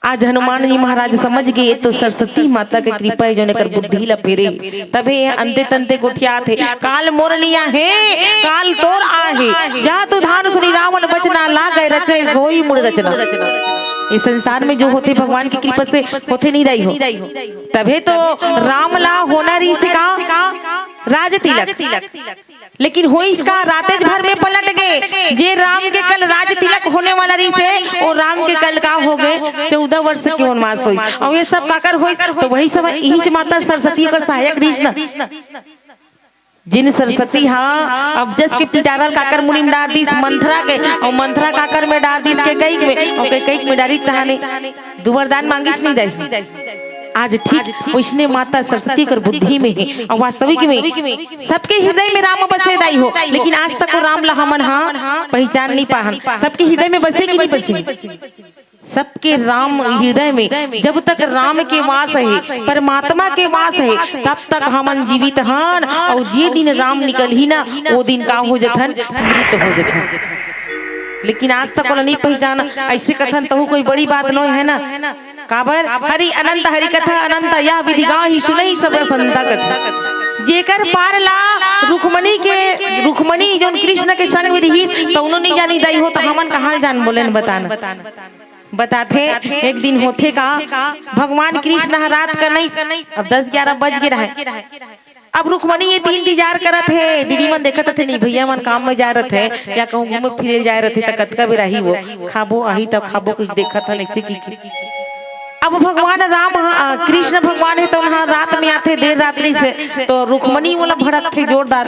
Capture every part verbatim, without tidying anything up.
आज हनुमान जी महाराज समझ गे, ये तो सरस्वती माता के कृपा हे, जौन एकर बुद्धि ला फेरे। तभे ये अंते तंते गोठियात हे। काल मोर निया हे, काल तोर आहे। जा तू धान सुनी रावण बचना, लागय रचय सोई मूढ़ रचना। ये संसार में जो होथे, भगवान की कृपा से होथे नहीं दाई हो। तभे तो राम ला होना रहिस का राज तिलक। लेकिन होइस का, रातेच भर में पलट गे। जे राम के कल राज तिलक होने वाला रहिस हे, वो राम के कल का हो गे, चौदह वर्ष के वनवास होइस। अउ ये सब काकर होइस? तो वही समय इहीच माता सरस्वती ओकर सहायक रहिस ना। जिन सरस्वती हा अब जस के पिटारा ल काकर मुड़ी में डार दिस, मंथरा के, अउ मंथरा काकर में डार दिस, कैकई में, अउ कैकई में डारिस तहाने दू वरदान मांगिस नहीं दाई। आज ठीक वैसने माता सरस्वती कर बुद्धि में हे, अउ वास्तविक में सबके हृदय में राम बसे दाई हो, लेकिन आज तक वो राम ला हमन हा पहचान नहीं पाहन। सबके हृदय में बसे कि नहीं बसे? सबके राम हृदय में, जब तक राम के वास हे, परमात्मा के वास हे, तब तक हमन जीवित हन। अउ जे दिन राम निकलही ना, वो दिन का हो जथन? मृत हो जथन। लेकिन आज तक ओला नहीं पहचान, ऐसे कथन तहु कोई बड़ी बात नोहे ना। काबर? हरि अनंत हरि कथा अनंत, यह विधि गाहि सुनहि सब संता कथा। जेकर पार ला रुक्मणी के, रुक्मणी जौन कृष्ण के संग में रिहिस, तौनो नहीं जानी दाई हो, तो हमन कहाँ जान बोलेन बताना। बताथे, एक दिन होथे का, भगवान कृष्ण ह रात का नहीं, अब दस ग्यारह बज गे रहे। अब रुक्मणी ये दिन इंतजार करत हे, दीदी मन देखत हथे, नहीं भैया मन काम में जा रथे या कहूँ घूमे फिरे जा रथे, त कतका बेर आही वो, खाबो आही तब खाबो, कुछ देखत हन ऐसे की, की। अब भगवान राम ह, अ, कृष्ण भगवान हे तो उन्हा रात में आथे, देर रात्रि से, तो रुक्मणी मोला भड़कथे जोरदार,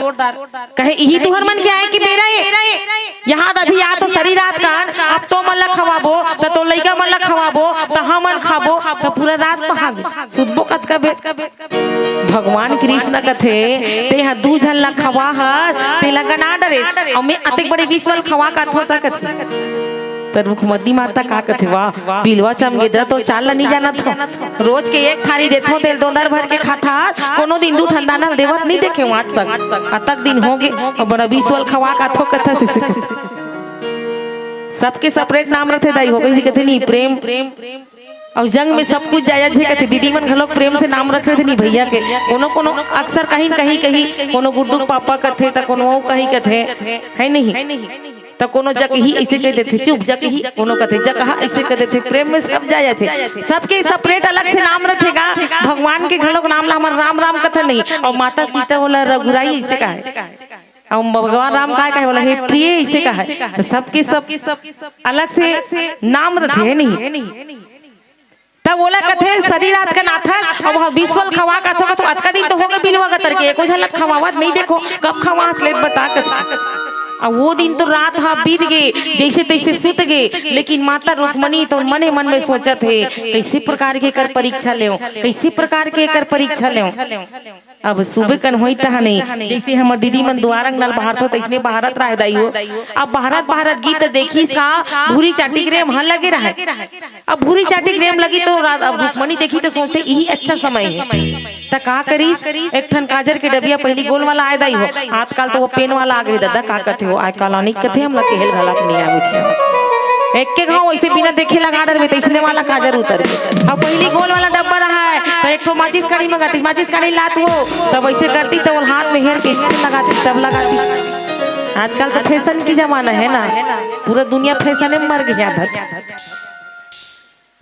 कहे इही तुहर मन के आए के बेरा ए, यहाँ त अभी आ तो सरी रात कान, अब तो मन ला खवाबो, त तो लइका मन ला खवाबो, त हमन खाबो, त पूरा रात पहाबो, सुतबो कतका बेर। भगवान कृष्ण कथे, "तेहा दू झन ला खवा हस, तेला गना डरेस, अउ मैं अतेक बड़े विश्व ल खवा काथों त," कथे। त रुक्मणी माता का कथे, "वाह, बिलवा चमगेदरा तोर चाल ल नहीं जानत हो। रोज के एक थारी देथों, तेल दोंदर भर के खाथस, कोनो दिन दू ठन दाना देवत नहीं देखे आज तक। अतक दिन हो गे, अउ बड़ा विश्व ल खवा काथों कथस इसे।" सबके separate नाम रथे दाई हो, कइसे कथे नहीं, प्रेम। अउ जंग में सब कुछ जायज हे कथे, दीदी मन घलोक प्रेम से नाम रख रहे थे नहीं भैया के। कोनो कोनो अक्सर कहीं न कहीं कही, कोनो गुड्डू के पापा कथे, त कोनो अउ कहीं कथे, है नहीं? त कोनो जकही ऐसे कह देथे, चुप जकही, कोनो कथे जकहा ऐसे कह देथे, प्रेम में सब जायज हे। सबके separate अलग से नाम रथे गा। भगवान के घलोक नाम ला हमर राम राम कथा नहीं, अउ माता सीता ओला रघुराई ऐसे कहे, अउ भगवान राम काय कहे, बोला हे प्रिय ऐसे कहे। त सबके सब अलग से नाम रथे, है नहीं? तब ओला कथे सरी रात के नाथस, अब वह विश्व ल खवा काथों, कथों अतका दिन तो हो गे बिलवा गतर के, एको झन ल खवावत नहीं देखों, कब खवास लेत बता कथे। अब वो दिन तो रात हा बीत गे, जैसे तैसे सुत गे, लेकिन माता रुक्मणी तो मने मन में सोचत हे, कैसे प्रकार के एकर परीक्षा लेव, कैसे प्रकार के एकर परीक्षा लेव। अब सुबे कन होई तहाने, जैसे हमर दीदी मन दुआर अंगना ल बहारथों, तैसने बहारत रहे दाई हो। अब बहारत बहारत गे त देखिस का, भूरी चाटी के रेम ह लगे रहे। अब भूरी चाटी के रेम लगी तो रात, अब रुक्मणी देखी तो सोचथे, "इही अच्छा समय हे।" त का करिस, एक ठन काजर के डबिया, पहिली गोल वाला आय दाई हो, आजकल तो वो पेन वाला आ गे ददा, का कथे वो, आजकल अनेक कथे, हमला केहे ल घलक नहीं आवे से। एक के घाव वैसे बिना देखे लगा डरबे, त इसने वाला काजर उतर गे। अब पहिली गोल वाला डब्बा रहा है, त एक ठो माचिस काड़ी मंगातिस, माचिस काड़ी लात वो, तब ऐसे करती, तब वो हाथ में हेर के इसने लगाती, तब लगाती। आजकल तो फैशन की जमाना है ना, पूरा दुनिया फैशन में मर गया था।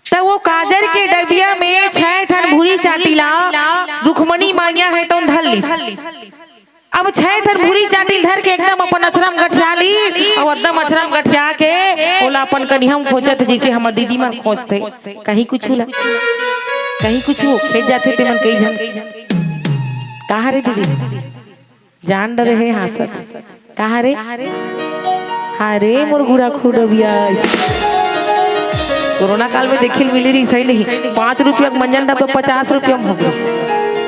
त वो काजर के डबिया में छै ठन भूरी चाटी ला रुक्मणी मांगिया है, तौन धर लिस। अब छै ठन भूरी चाटी धर के एकदम अपन अछरम गठिया ली, अउ एकदम अछरम गठिया के ओला अपन कनिहा म खोंचत, जैसे हमर दीदी मन खोंचथे, कहीं कुछु ला, कहीं कुछु खेत जाथे ते मन कई झन। कहाँ रे दीदी? जान डरे हे हाँसत। कहाँ रे? हाँ रे, मोर गुड़ा खुडबिया। कोरोना काल में देखे ल मिली रहिस हे नहीं, पाँच रुपया के मंजन डब्बा पचास रुपया में हो गइस।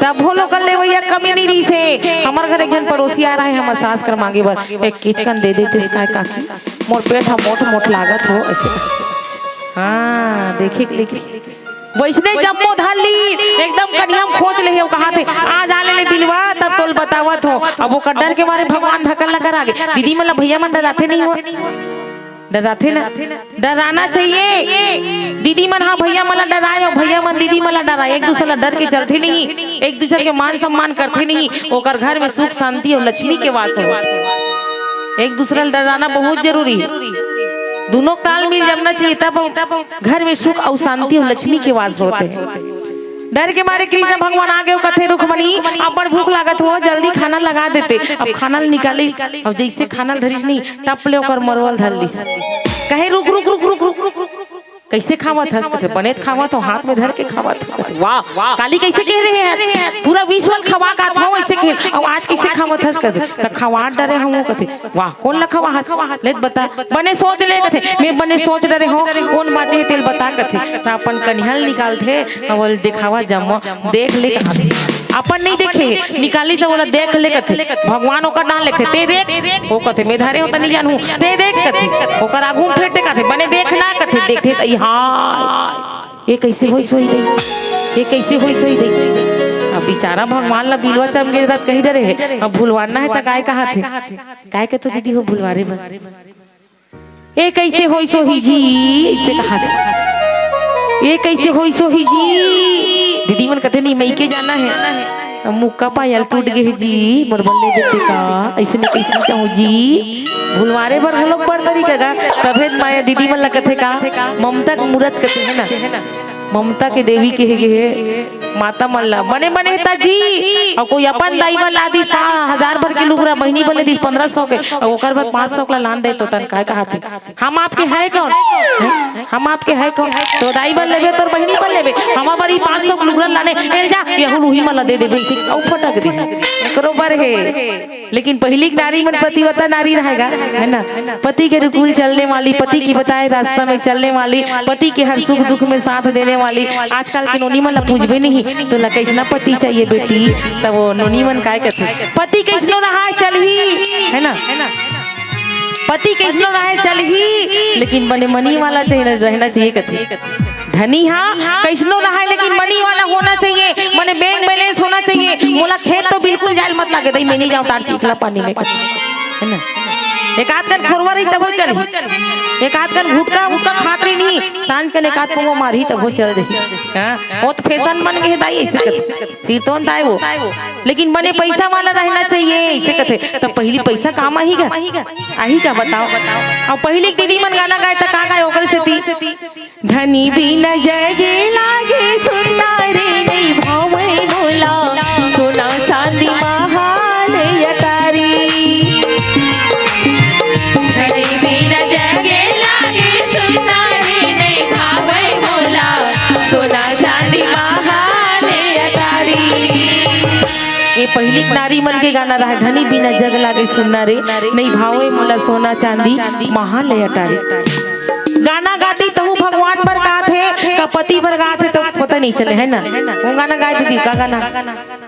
तभो लोकल लेवइया कमी नहीं रहिस हे। हमर घर एक झन पड़ोसी आ रहा है, हमर सास कर मांगे बर, एक किचकन दे देते इसका काकी, मोर पेट ह मोट मोट लागत हो ऐसे। हाँ, देखे के लेके वैसने जम्मो धर ली, एकदम कनिहा म खोंच ले हे, कहाथे, "आ जा ले ले बिलवा, तब तोल बतावत हो।" अब ओकर डर के मारे भगवान धकल न करा गे। दीदी मन ला भैया मन डराथे नहीं हो। डराथे ना, डराना चाहिए। दीदी मन हा भैया मन ला डराए, अउ भैया मन दीदी मन ला डराए। एक दूसर ला डर के चलथे नहीं, एक दूसर के मान सम्मान करथे नहीं, ओकर घर में सुख शांति अउ लक्ष्मी के वास हो। एक दूसरा ला डराना बहुत जरूरी हे। दोनों के तालमेल जमना चाहिए, तब घर में सुख अउ शांति अउ लक्ष्मी के वास होथे। डर के मारे कृष्ण भगवान आ गए, कथे, "रुक्मणी, अब्बड़ भूख लागत हो, जल्दी खाना लगा देते।" अब खाना ल निकालिस, अब जैसे खाना ल धरिस नहीं, तब ले ओकर मरवल धर लिस। कहे, "रुक, रुक, रुक, रुक, रुक, रुक, रुक, रुक।" "कैसे खावत हस?" कथे, "बने त खावत हो, हाथ में धर के खावत हो।" कथे, "वाह, काली कैसे कह रहे हैं? पूरा विश्व ल खवा का था, वैसे कहे, अउ आज कैसे खावत हस?" कथे, "त खवा डरे हूँ।" कथे, "वाह, कोन ला खवा हस? ले त बता।" "बने सोच ले," कथे, "मैं बने सोच डरे हूँ, कोन बाँचे हे तेल बता," कथे। त अपन कनिहा ल निकालथे, अउ ओला देखावा जम्मो, "देख ले," कहाथे। अपन नहीं देखे, निकालिस ओला, "देख ले," कथे। भगवान ओकर डाहन लेथे, "ते देख।" ओ कथे, "मैं धरे हूँ त नहीं जानहूँ।" "ते देख," कथे। ओकर आगू में फेर टेकाथे, "बने देख ना," कथे। देखथे त, "हाय, ये कैसे होइस होही दई? ये कैसे होइस होही दई?" अब बेचारा भगवान ला बिलवा चमके रत कही डरे हे, अब भुलवाना हे त काय कहाथे? काय कथे दीदी हो भुलवारे बर? "ए कैसे होइस होही जी?" ऐसे कहाथे। "ए कैसे होइस होही जी?" दीदी मन कथे, "नहीं, मइके जाना हे। अब मुक्का पायल टूट गे हे जी, मोर बर ले देते का? ऐसे में कैसे कहूँ जी?" भुलवारे बर घलो बड़ तरीका का। तभे त माया दीदी मन ला कथे का, ममता के मूरत कथे हे ना, ममता के देवी कहे गे हे। माता मन ला बने बने हे त जी, अउ कोई अपन दाई मन ला दिस त हजार भर के लुगरा, बहिनी बर ले दिस पंद्रह सौ के, अउ ओकर बाद पाँच सौ के ला लान दे, त तन काय कहाथे? "हम आपके है कौन? हैं? हम आपके है कौन? तोर दाई बर लेबे, तोर बहिनी बर लेबे, हमर बर ई पाँच सौ के लुगरा लाने, एल जा, यहू ल उही मन ला दे देबे," अउ फटक दिही। एकरो बर हे। लेकिन पहिली के नारी मन पतिव्रता नारी रहे गा, है ना? पति के अनुकूल चलने वाली, पति की बताए रास्ता में चलने वाली, पति के हर सुख दुख में साथ देने वाली। आजकल के नोनी मन ला पूछबे नहीं, "तोला कैसना पति चाहिए बेटी?" तब वो नोनी मन काय कथे, "पति कैसनो रहा चलही," है ना? "पति कैसनो रहा चलही, लेकिन बने मनी वाला चाहिए, रहना चाहिए," कथे। धनी हा कैसनो रहा, लेकिन मनी वाला होना चाहिए, मने बैंक बैलेंस होना चाहिए। "मोला खेत तो बिल्कुल जाए ल मत लागे दई, मैं नहीं जाऊँ तार चिखला पानी में," है ना? एक आध कन खोरवा रही तभो चलही, एक आध कन गुटखा उटखा खात रही नहीं, सांझ कन एक आध पोंगो मारही तभो चल देही। हाँ, वो तो फैशन बन गे हे दाई, ऐसे कर सिरतोन दाई वो। लेकिन बने पैसा वाला रहना चाहिए, ऐसे कथे। त पहिली पैसा काम आही गा? आही गा, बताओ। अउ पहिली के दीदी मन गाना गाए त का गाए ओकरे सेती? "धनी बिना जगे लागे सुन्ना रे, नइ भावय मोला सोना चांदी महाल अटारी।" धनी बिना जगे लागे सुन्ना रे, नइ भावय मोला सोना चांदी महाल अटारी। ये पहिली नारी मन के गाना रहा, "धनी बिना जग लागे सुन्ना रे, नइ भावय मोला सोना चांदी महाल अटारी।" गाना गाती तहू भगवान बर गात हे, का पति बर गात हे, तो पता नहीं चले, है ना? वो गाना गाए दीदी, का गाना?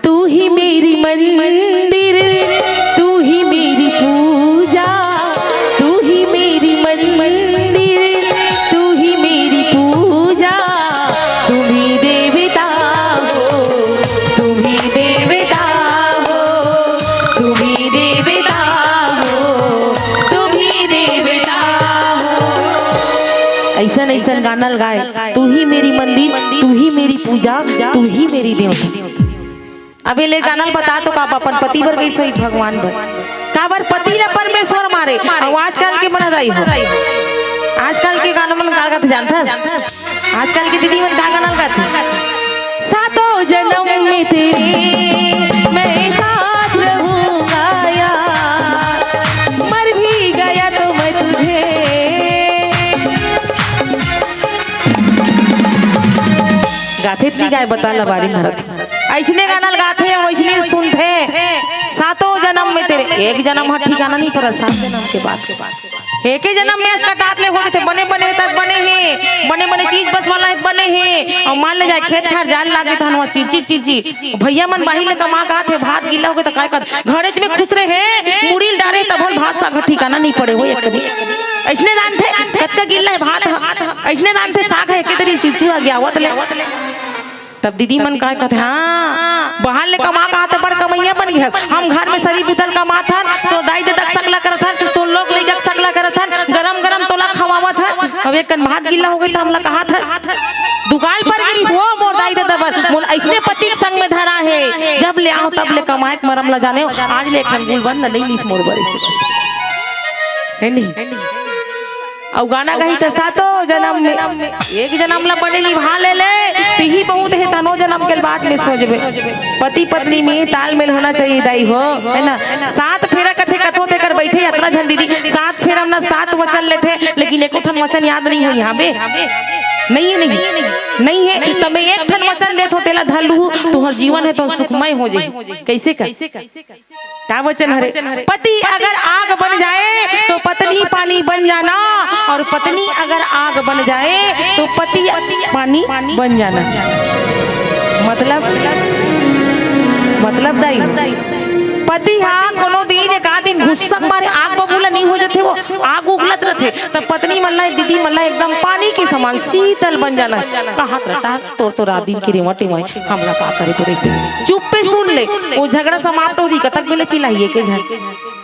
"तू ही मेरी मंदिर, तू ही मेरी पूजा, तू ही मेरी मंदिर, तू ही मेरी पूजा, तुम्ही देवता हो, तुम्ही देवता हो, तुम्ही देवता हो, तुम्ही देवता हो।" ऐसन ऐसन गाना ल गाए, "तू ही मेरी मंदिर, तू ही मेरी पूजा, तू ही मेरी देवता।" अब ये ले गाना ल बता तो का अपन पति बर गई सोई भगवान बर। काबर पति ला परमेश्वर मारे। अउ आजकल के मन दाई हो, आजकल के गाना मन का गाथे जानथस? आजकल के दीदी मन का गाना गाथे? "सातों जन्म में तेरे मैं साथ रहूंगा यार, मर भी गया तो मैं तुझे।" गाथे त नहीं गाए, बता लबारी मारत। अइसने गाना ल गाथे, अइसने सुनथे। "सातों जन्म में तेरे," एक जन्म ह ठिकाना नहीं पर सात जन्म के बाद, एके जन्म में अस कटात ले हो गे थे, बने बने हे त बने हे, बने बने चीज बस वाला हे त बने हे। अउ मान ले जाए खेत खार जाए लागे त हनवा चिड़चिड़ चिड़चिड़। भैया मन बाहिर ले कमा के आथे, भात गीला होगे त काय कर, घरेच में खुसरे हे, मुड़ी ल डारे तभो ल भात साग ह ठिकाना नहीं पड़े हो एक कनी। अइसने जानथे, कतका गीला हे भात ह, अइसने जानथे साग ह एके तरी चिड़चिड़ा गे आवत ले। तब दीदी मन काय कथे, हाँ, बाहर ले कमा के आथे, बड़ कमइया बन गे हस। हम घर में सरी बुता ल कमाथन, तोर दाई ददा के सकला करथन, तोर लोग लइका के सकला करथन, गरम गरम तोला एक कन भात गिल्ला हो गई त हमला कहा था, दुकाल पर गिरिस वो मोर दाई ददा बर, मोला अइसने पति के संग में धरा हे, जब ले आंव तब ले कमाए के मरम ला जानेंव, आज ले एक ठन गुलबंद ला नइ लिस मोर बर। हे नहीं? अउ गाना गाही त सातो जनम में, एक जनम ला बने निभा ले ले, तिही बहुत हे, तनो जनम के बात में सोचबे। पति पत्नी में तालमेल होना चाहिए दाई हो, है ना? सात फेरा कथे कथो तेकर बइठे अतना झन दीदी, सात फेरा में ना सात वचन लेथे, लेकिन एको ठन वचन याद नहीं होही, हाँ बे? नहीं है, नहीं, नहीं है। त मैं एक ठन वचन देथों, तेला धर लूहू, तुहर जीवन हे त सुखमय हो जाही। कइसे कर? का वचन हरे? पति अगर आग बन जाए तो पत्नी पानी बन जाना, और पत्नी अगर आग बन जाए तो पति पानी बन जाना। मतलब, मतलब दाई, पति हा कोनो दिन एक आध दिन गुस्सा के मारे आग बबूला नहीं हो जाथे, वो आग उगलत रथे, त पत्नी मन ला, दीदी मन ला एकदम पानी के समान शीतल बन जाना। कहा रहता तोर तो रात दिन के रेवट में हमला का करे तोरे से। चुप्पे सुन ले, वो झगड़ा समाप्त हो जी, कतक बेले चिल्लाही एके झन।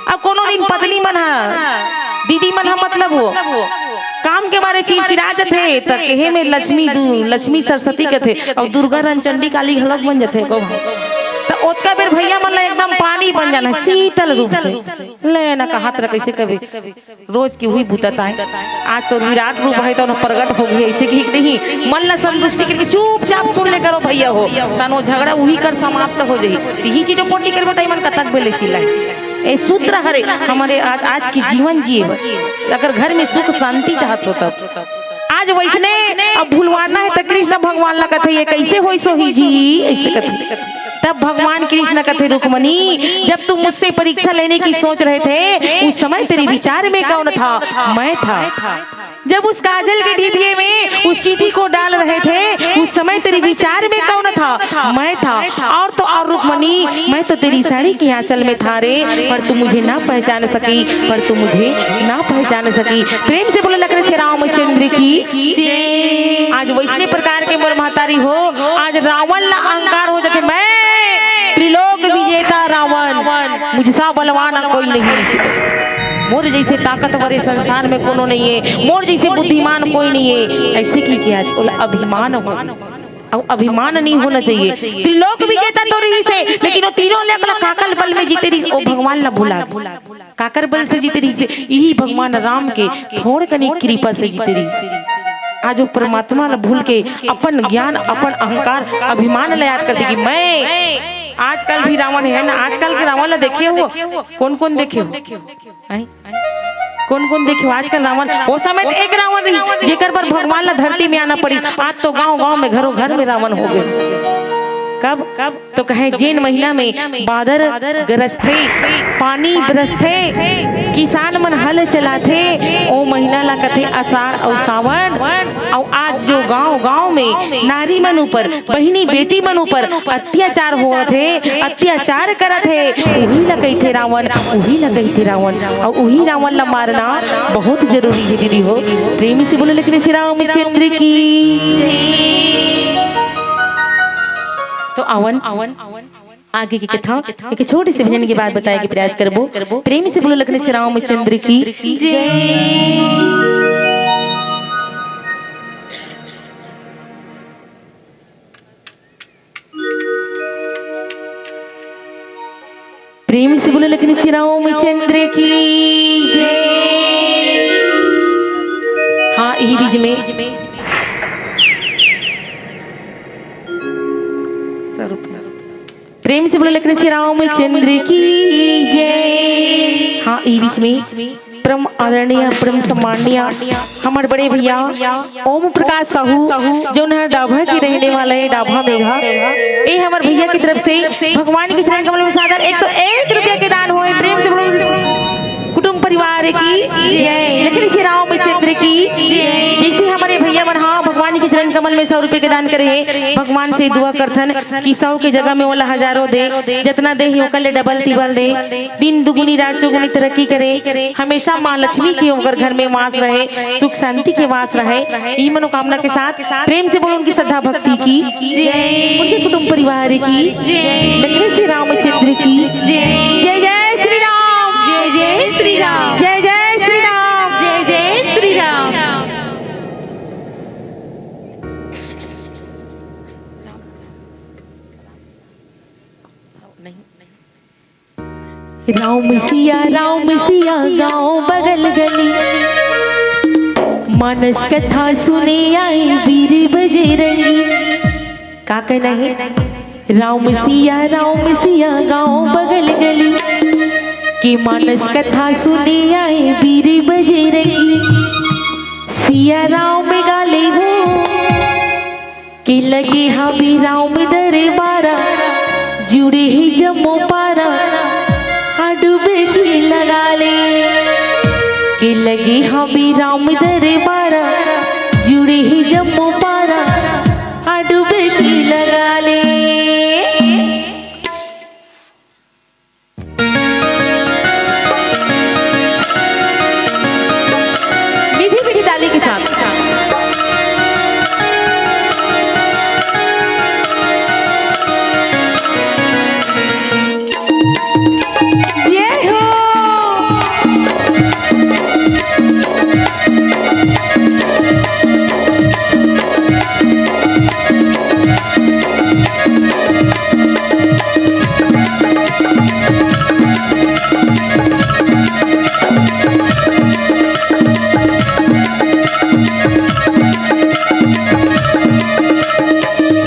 अब कोनो दिन पत्नी मन हा, दीदी मन हा, मतलब वो काम के मारे चिड़चिड़ा जथे, त केहे में लक्ष्मी दु-, लक्ष्मी सरस्वती कथे, अउ दुर्गा रणचंडी काली घलोक बन जथे को। त ओतका बेर भैया मन ला एकदम पानी बन जाना शीतल रूप से। ले ना कहात रह कैसे कभी। रोज के उही बुता ताय। आज तो विराट रूप हे, तो प्रगट हो गई, ऐसे कि नहीं, मन ला संतुष्टि करके चुपचाप सुन ले करो भैया हो, तानो झगड़ा उही कर समाप्त हो जाही। यही चीजों पोटी करबो, ताई मन कतक बेले चिल्लाए। ए सूत्र हरे हमरे आज, आज की जीवन जिए बर। अगर घर में सुख शांति चाहत हो तब। आज वैसने अब भुलवाना हे त कृष्ण भगवान ला कथे, ये कैसे होई सोही जी, ऐसे कथे। तब भगवान कृष्ण कथे, रुक्मणी, जब तू मुझसे परीक्षा लेने की सोच रहे थे, उस समय तेरे विचार में कौन था? मैं था। जब उस काजल के डिबिये में उस चींटी को डाल रहे थे, उस समय तेरे विचार में कौन था? मैं था। और तो और रुक्मणी, मैं तो तेरी साड़ी के आंचल में था रे, पर तू मुझे ना पहचान सकी, पर तू मुझे ना पहचान सकी। प्रेम से बोलो लखन से रामचंद्र की। आज वैसने प्रकार के मोर महतारी हो, आज रावण ला अहंकार हो जाथे, मैं त्रिलोक विजेता रावण, मुझसा बलवान कोई नहीं। मोर जैसे ताकतवर ए संसार में कोनो नहीं है, मोर जैसे बुद्धिमान कोई नहीं है। ऐसे की क्या ओला अभिमान हो, अउ अभिमान नहीं होना चाहिए। त्रिलोक विजेता तो रहिस हे, लेकिन वो तीनों लोक ला काकर बल में जीते रहिस, ओ भगवान ला भुला गे। काकर बल से जीते रहिस हे? इही भगवान राम के थोड़ कनी कृपा से जीते रहिस हे। आज वो परमात्मा ला भूल के अपन ज्ञान, अपन अहंकार, अभिमान ला याद करथे कि मैं, आजकल भी रावण हे ना, आजकल के रावण ला देखे हो, कौन कौन देखे हो? हैं? कौन कौन देखे हो आजकल रावण? वो समय तो एक रावण रहिस, जेकर बर भगवान ला धरती में आना पड़िस। आज तो गांव गांव में, घरों घर में रावण हो गे। कब? कब? तो कहे, जेन महीना में बादर गरजथे, पानी बरसथे, किसान मन हल चलाथे, ओ महीना ला कथे आषाढ़ अउ सावन। अउ आज जो गांव गांव में नारी मन ऊपर, बहिनी बेटी मन ऊपर अत्याचार होवत हे, अत्याचार करत हे, उही ला कहिथे रावण, उही ला कहिथे रावण। अउ उही रावण ला मारना बहुत जरूरी हे दीदी हो। प्रेम से बोलो लखन से रामचंद्र की। तो आवन, आगे के कथा एक छोटे से भजन के बाद बताए के प्रयास करबो। प्रेम से बोलो लखन से रामचंद्र की। जय। प्रेम से बोलो लखन से रामचंद्र की जय। हाँ, यही बीच में स्वरूप। प्रेम से बोलो लखन से रामचंद्र की जय। हाँ, यही बीच में परम आदरणीय, परम सम्माननीय हमर बड़े भैया ओम प्रकाश साहू, जो हर डाभा के रहने वाला हे, डाभा मेघा। ए हमर भैया की तरफ से भगवान के चरण कमल में सादर एक सौ एक रुपया के दान होए। प्रेम से बोलो कुटुंब परिवार की जय, लखन से रामचंद्र की जय। जैसे हमर भैया मन हा भगवान के चरण कमल में सौ रुपये के दान करे हे, भगवान से दुआ करथन कि सौ के जगह में ओला हजारों दे, जतना दे हे ओकर ले डबल तिबल दे। दिन दुगुनी रात चौगुनी तरक्की करे, हमेशा माँ लक्ष्मी के ओकर घर में वास रहे, सुख शांति के वास रहे। ई मनोकामना के साथ प्रेम से बोलो उनकी श्रद्धा भक्ति की जय। उनके कुटुंब परिवार की जय। लखन से रामचंद्र की जय। जय जय श्री राम। जय जय श्री राम। जय जय श्री राम। जय जय श्री राम। राम सिया, राम सिया, गांव बगल गली, मानस कथा सुने आए वीर बजरंगी। का कहना है? राम सिया, राम सिया, गांव बगल गली, कि मानस कथा सुने आए वीर बजरंगी। सिया राम गाले हो, कि लगे हवे राम दरबारा, जुड़े ही जम्मो पारा, आ डुबकी लगा ले। कि लगे हवे राम दरबारा, जुड़े ही जम्मो पारा, आ डुबकी लगा ले। मीठी मीठी ताली के साथ। ये हो।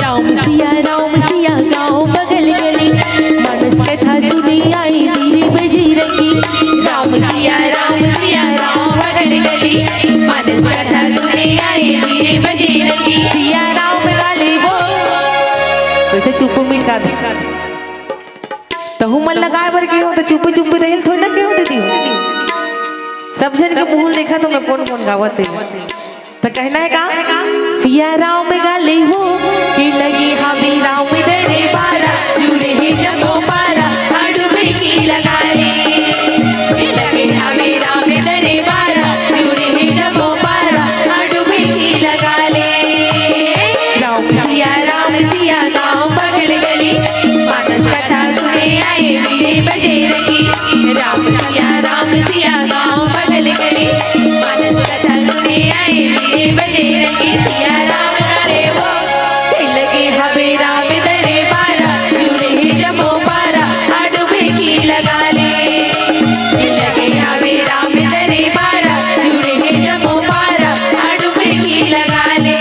राम सिया, राम सिया, गांव बगल गली, मानस कथा सुने आए वीर बजरंगी। राम सिया, राम सिया, गांव बगल गली, मानस कथा सुने आए वीर बजरंगी। सिया राम गाले वो। वैसे चुप मिल का दे। तहू मन लगाए बर के हो, तो चुपे चुपे रहिल थोड़ी ना के हो दीदी। सब झन के मुंह देखा तो मैं कौन कौन गावत है। तो कहना है का? सिया राम गाले हो, कि लगे हवे राम दरबारा, जुड़े ही जम्मो पारा, आ डुबकी लगा ले। कि लगे हवे राम दरबारा, जुड़े ही जम्मो पारा, आ डुबकी लगा ले। राम सिया, राम सिया, गांव बगल गली, मानस कथा सुने आए वीर बजरंगी। राम सिया, राम सिया, गांव बगल गली, मानस कथा सुने आए वीर बजरंगी। सिया राम गाले वो, कि लगे हवे राम दरबारा, जुड़े ही जम्मो पारा, आ डुबकी लगा ले। कि लगे हवे राम दरबारा, जुड़े ही जम्मो पारा, आ डुबकी लगा ले।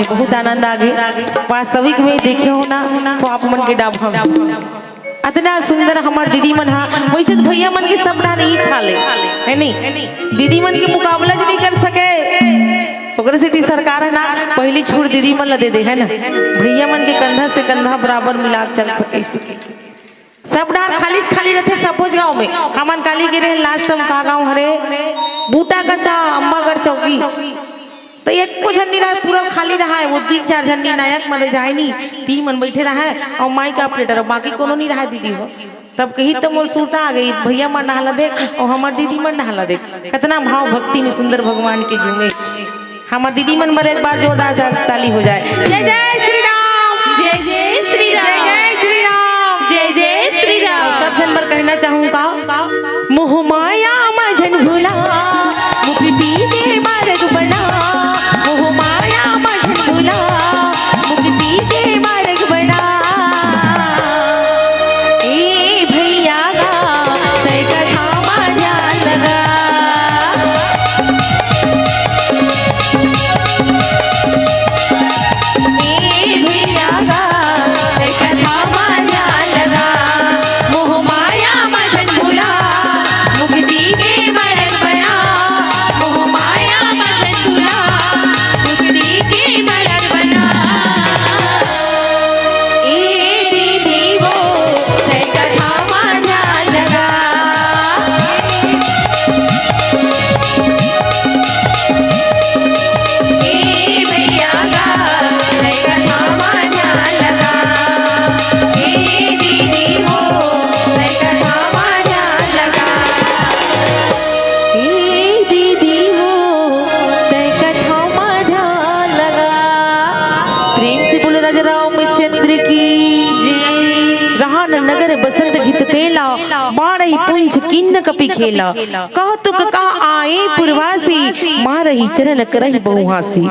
बहुत आनंद आ गए। वास्तविक में देखे हो ना, तो आप मन के डाब हम अतना सुंदर हमर दीदी मन हा। वैसे तो भैया मन के सब डाहर इही हाल हे, है नहीं? दीदी मन के मुकाबला ज नहीं कर सके। ओकरे सेती सरकार है ना, पहली छूट दीदी मन ला दे दे, है ना? भैया मन के कंधा से कंधा बराबर मिला के चल सके। सब डाहर खाली च खाली रथे, सबोच गांव में। हमन काली गे रहे, लास्ट टाइम का गांव हरे, बूटा कसा, अम्बागढ़ चौकी। तो एको झन नहीं रहा, पूरा खाली रहा है। वो तीन चार झन निर्णायक मन जाए नहीं, तीन मन बैठे रहा है और माइक ऑपरेटर, बाकी कोनो नहीं रहा दीदी हो। तब कही तो मोर सुरता आ गई, भैया मन डाहर ला देख और हमर दीदी मन डाहर ला देख, कितना भाव भक्ति में सुंदर भगवान के झूमे। हमर दीदी मन बर एक बार जोरदार जा-, ताली हो जाए। जय जय श्री राम। जय जय श्री राम। जय जय श्री राम। जय जय श्री राम। और सब झन बर कहना चाहूँ का, मोह माया मा झन भुला, मुक्ति के मार्ग बना। मोह माया मा झन भुला, मुक्ति के मार्ग बना। ए भैया गा, तै कथा मा ध्यान लगा। ए भैया गा, तै कथा मा ध्यान लगा। मोह माया मा झन भुला, मुक्ति के मार्ग बना। मोह माया मा झन भुला, मुक्ति के मार्ग बना। ए दीदी वो, तै कथा मा ध्यान लगा। ए भैया गा, तै कथा मा ध्यान लगा। ए दीदी वो, तै कथा मा ध्यान लगा। ए दीदी वो, तै कथा मा ध्यान लगा। प्रेम से बोलो राजा रामचंद्र की जय। रहा न नगर बसंत घित तेला, मारही पुंछ किन्न कपि खेला। कौतुक कह आए पुरवासी, मारही चरण करहि बहुहासी।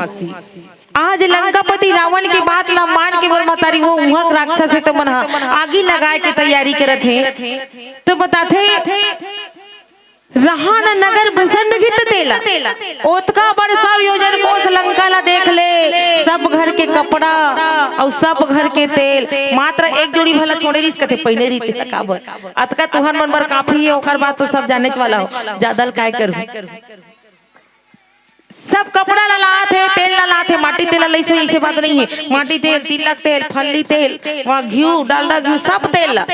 आज लंकापति रावण के बात ला मान के मोर महतारी वो उहाँ के राक्षस हे तो मन ह आगी लगाए के तैयारी करत हे। तो बताथे, रहा न नगर बसंत घित तेला। ओतका बड़ सौ योजन कोस लंका ला देख ले, सब घर के कपड़ा अउ सब घर के तेल, मात्र एक जोड़ी भला छोड़े रिहिस कथे पहिने रहिते काबर। अतका तुहर मन बर काफी हे, ओकर बाद तो सब जानेच वाला हो, जादा ल काय करहू। सब कपड़ा ला लात हे, तेल ला लात हे, माटी तेल ला लइस होही, अइसे बात नहीं हे। माटी तेल, तिलक तेल, फल्ली तेल, वहाँ घिउ, डालडा घिउ, सब तेल ला,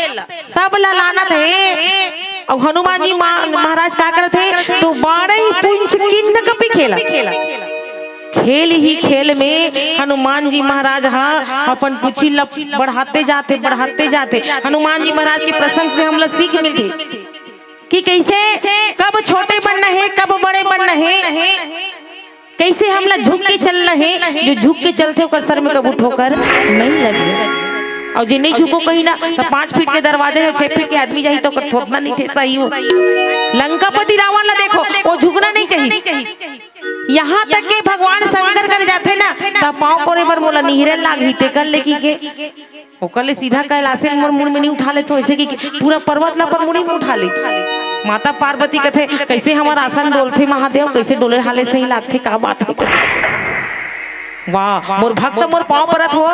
सब ला लानत हे। अउ हनुमान जी मा-, महाराज का करत हे? तो बारह पुंछ किन्न कपि खेला। खेल ही खेल में हनुमान जी महाराज हा अपन पुछी ला बढ़ाते जाथे, बढ़ाते जाथे। हनुमान जी महाराज के प्रसंग से हमला सीख मिलथे। कि कइसे कब छोटे बनना हे, कब बड़े बनना हे, कइसे हमला झुक के चलना हे। जो झुक के चलथे ओकर सर में कभू ठोकर नहीं लगे। अउ जे नहीं झुको कहीं ना, त पाँच फीट के दरवाजे हे, छह फीट के आदमी जाही त ओकर थोथना नहीं ठेसही हो। लंकापति रावण ला देखो, वो झुकना नहीं चाहिए। यहाँ तक के भगवान शंकर कर जाथे ना, त पाँव परे बर मोला निहरे लागही, तेकर ले कि के ओकर ले सीधा कैलाशे मोर मुड़ में नहीं उठा लेथो, अइसे कि पूरा पर्वत ला अपन मुड़ी में उठा ले। माता पार्वती कथे, "कइसे हमर आसन डोलथे महादेव, कइसे डोले हाले सही लागथे, का बात हे?" वाह, मोर भक्त मोर पाँव परत हो,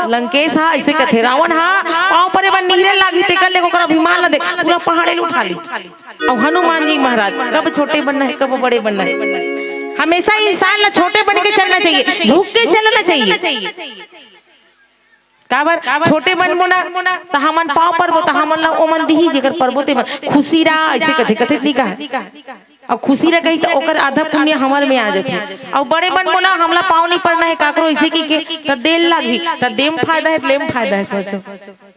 लंकेश हा, अइसे कथे। रावण हा, पाँव परे बर निहरे लागही, तेकर ले ओकर अभिमान ला देख, पूरा पहाड़े ल उठा ले। अउ हनुमान जी महाराज, कब छोटे बनना हे, कब बड़े बनना हे। हमेशा इंसान ला छोटे बन के चलना चाहिए, झुक के चलना चाहिए। काबर? छोटे बनबो ना, त हमन पाँव परबो, त हमन ला ओमन दिही, जेकर परबो तेमन। खुशी रहा, अइसे कथे, कथे नहीं कहा। अउ खुशी रहा कही, त ओकर आधा पुण्य हमर में आ जाथे। अउ बड़े बनबो ना, हमला पाँव नहीं परना हे काकरो, अइसे कि के, त दे ल लागही, त दे म फायदा हे, त ले म फायदा हे, सोचो।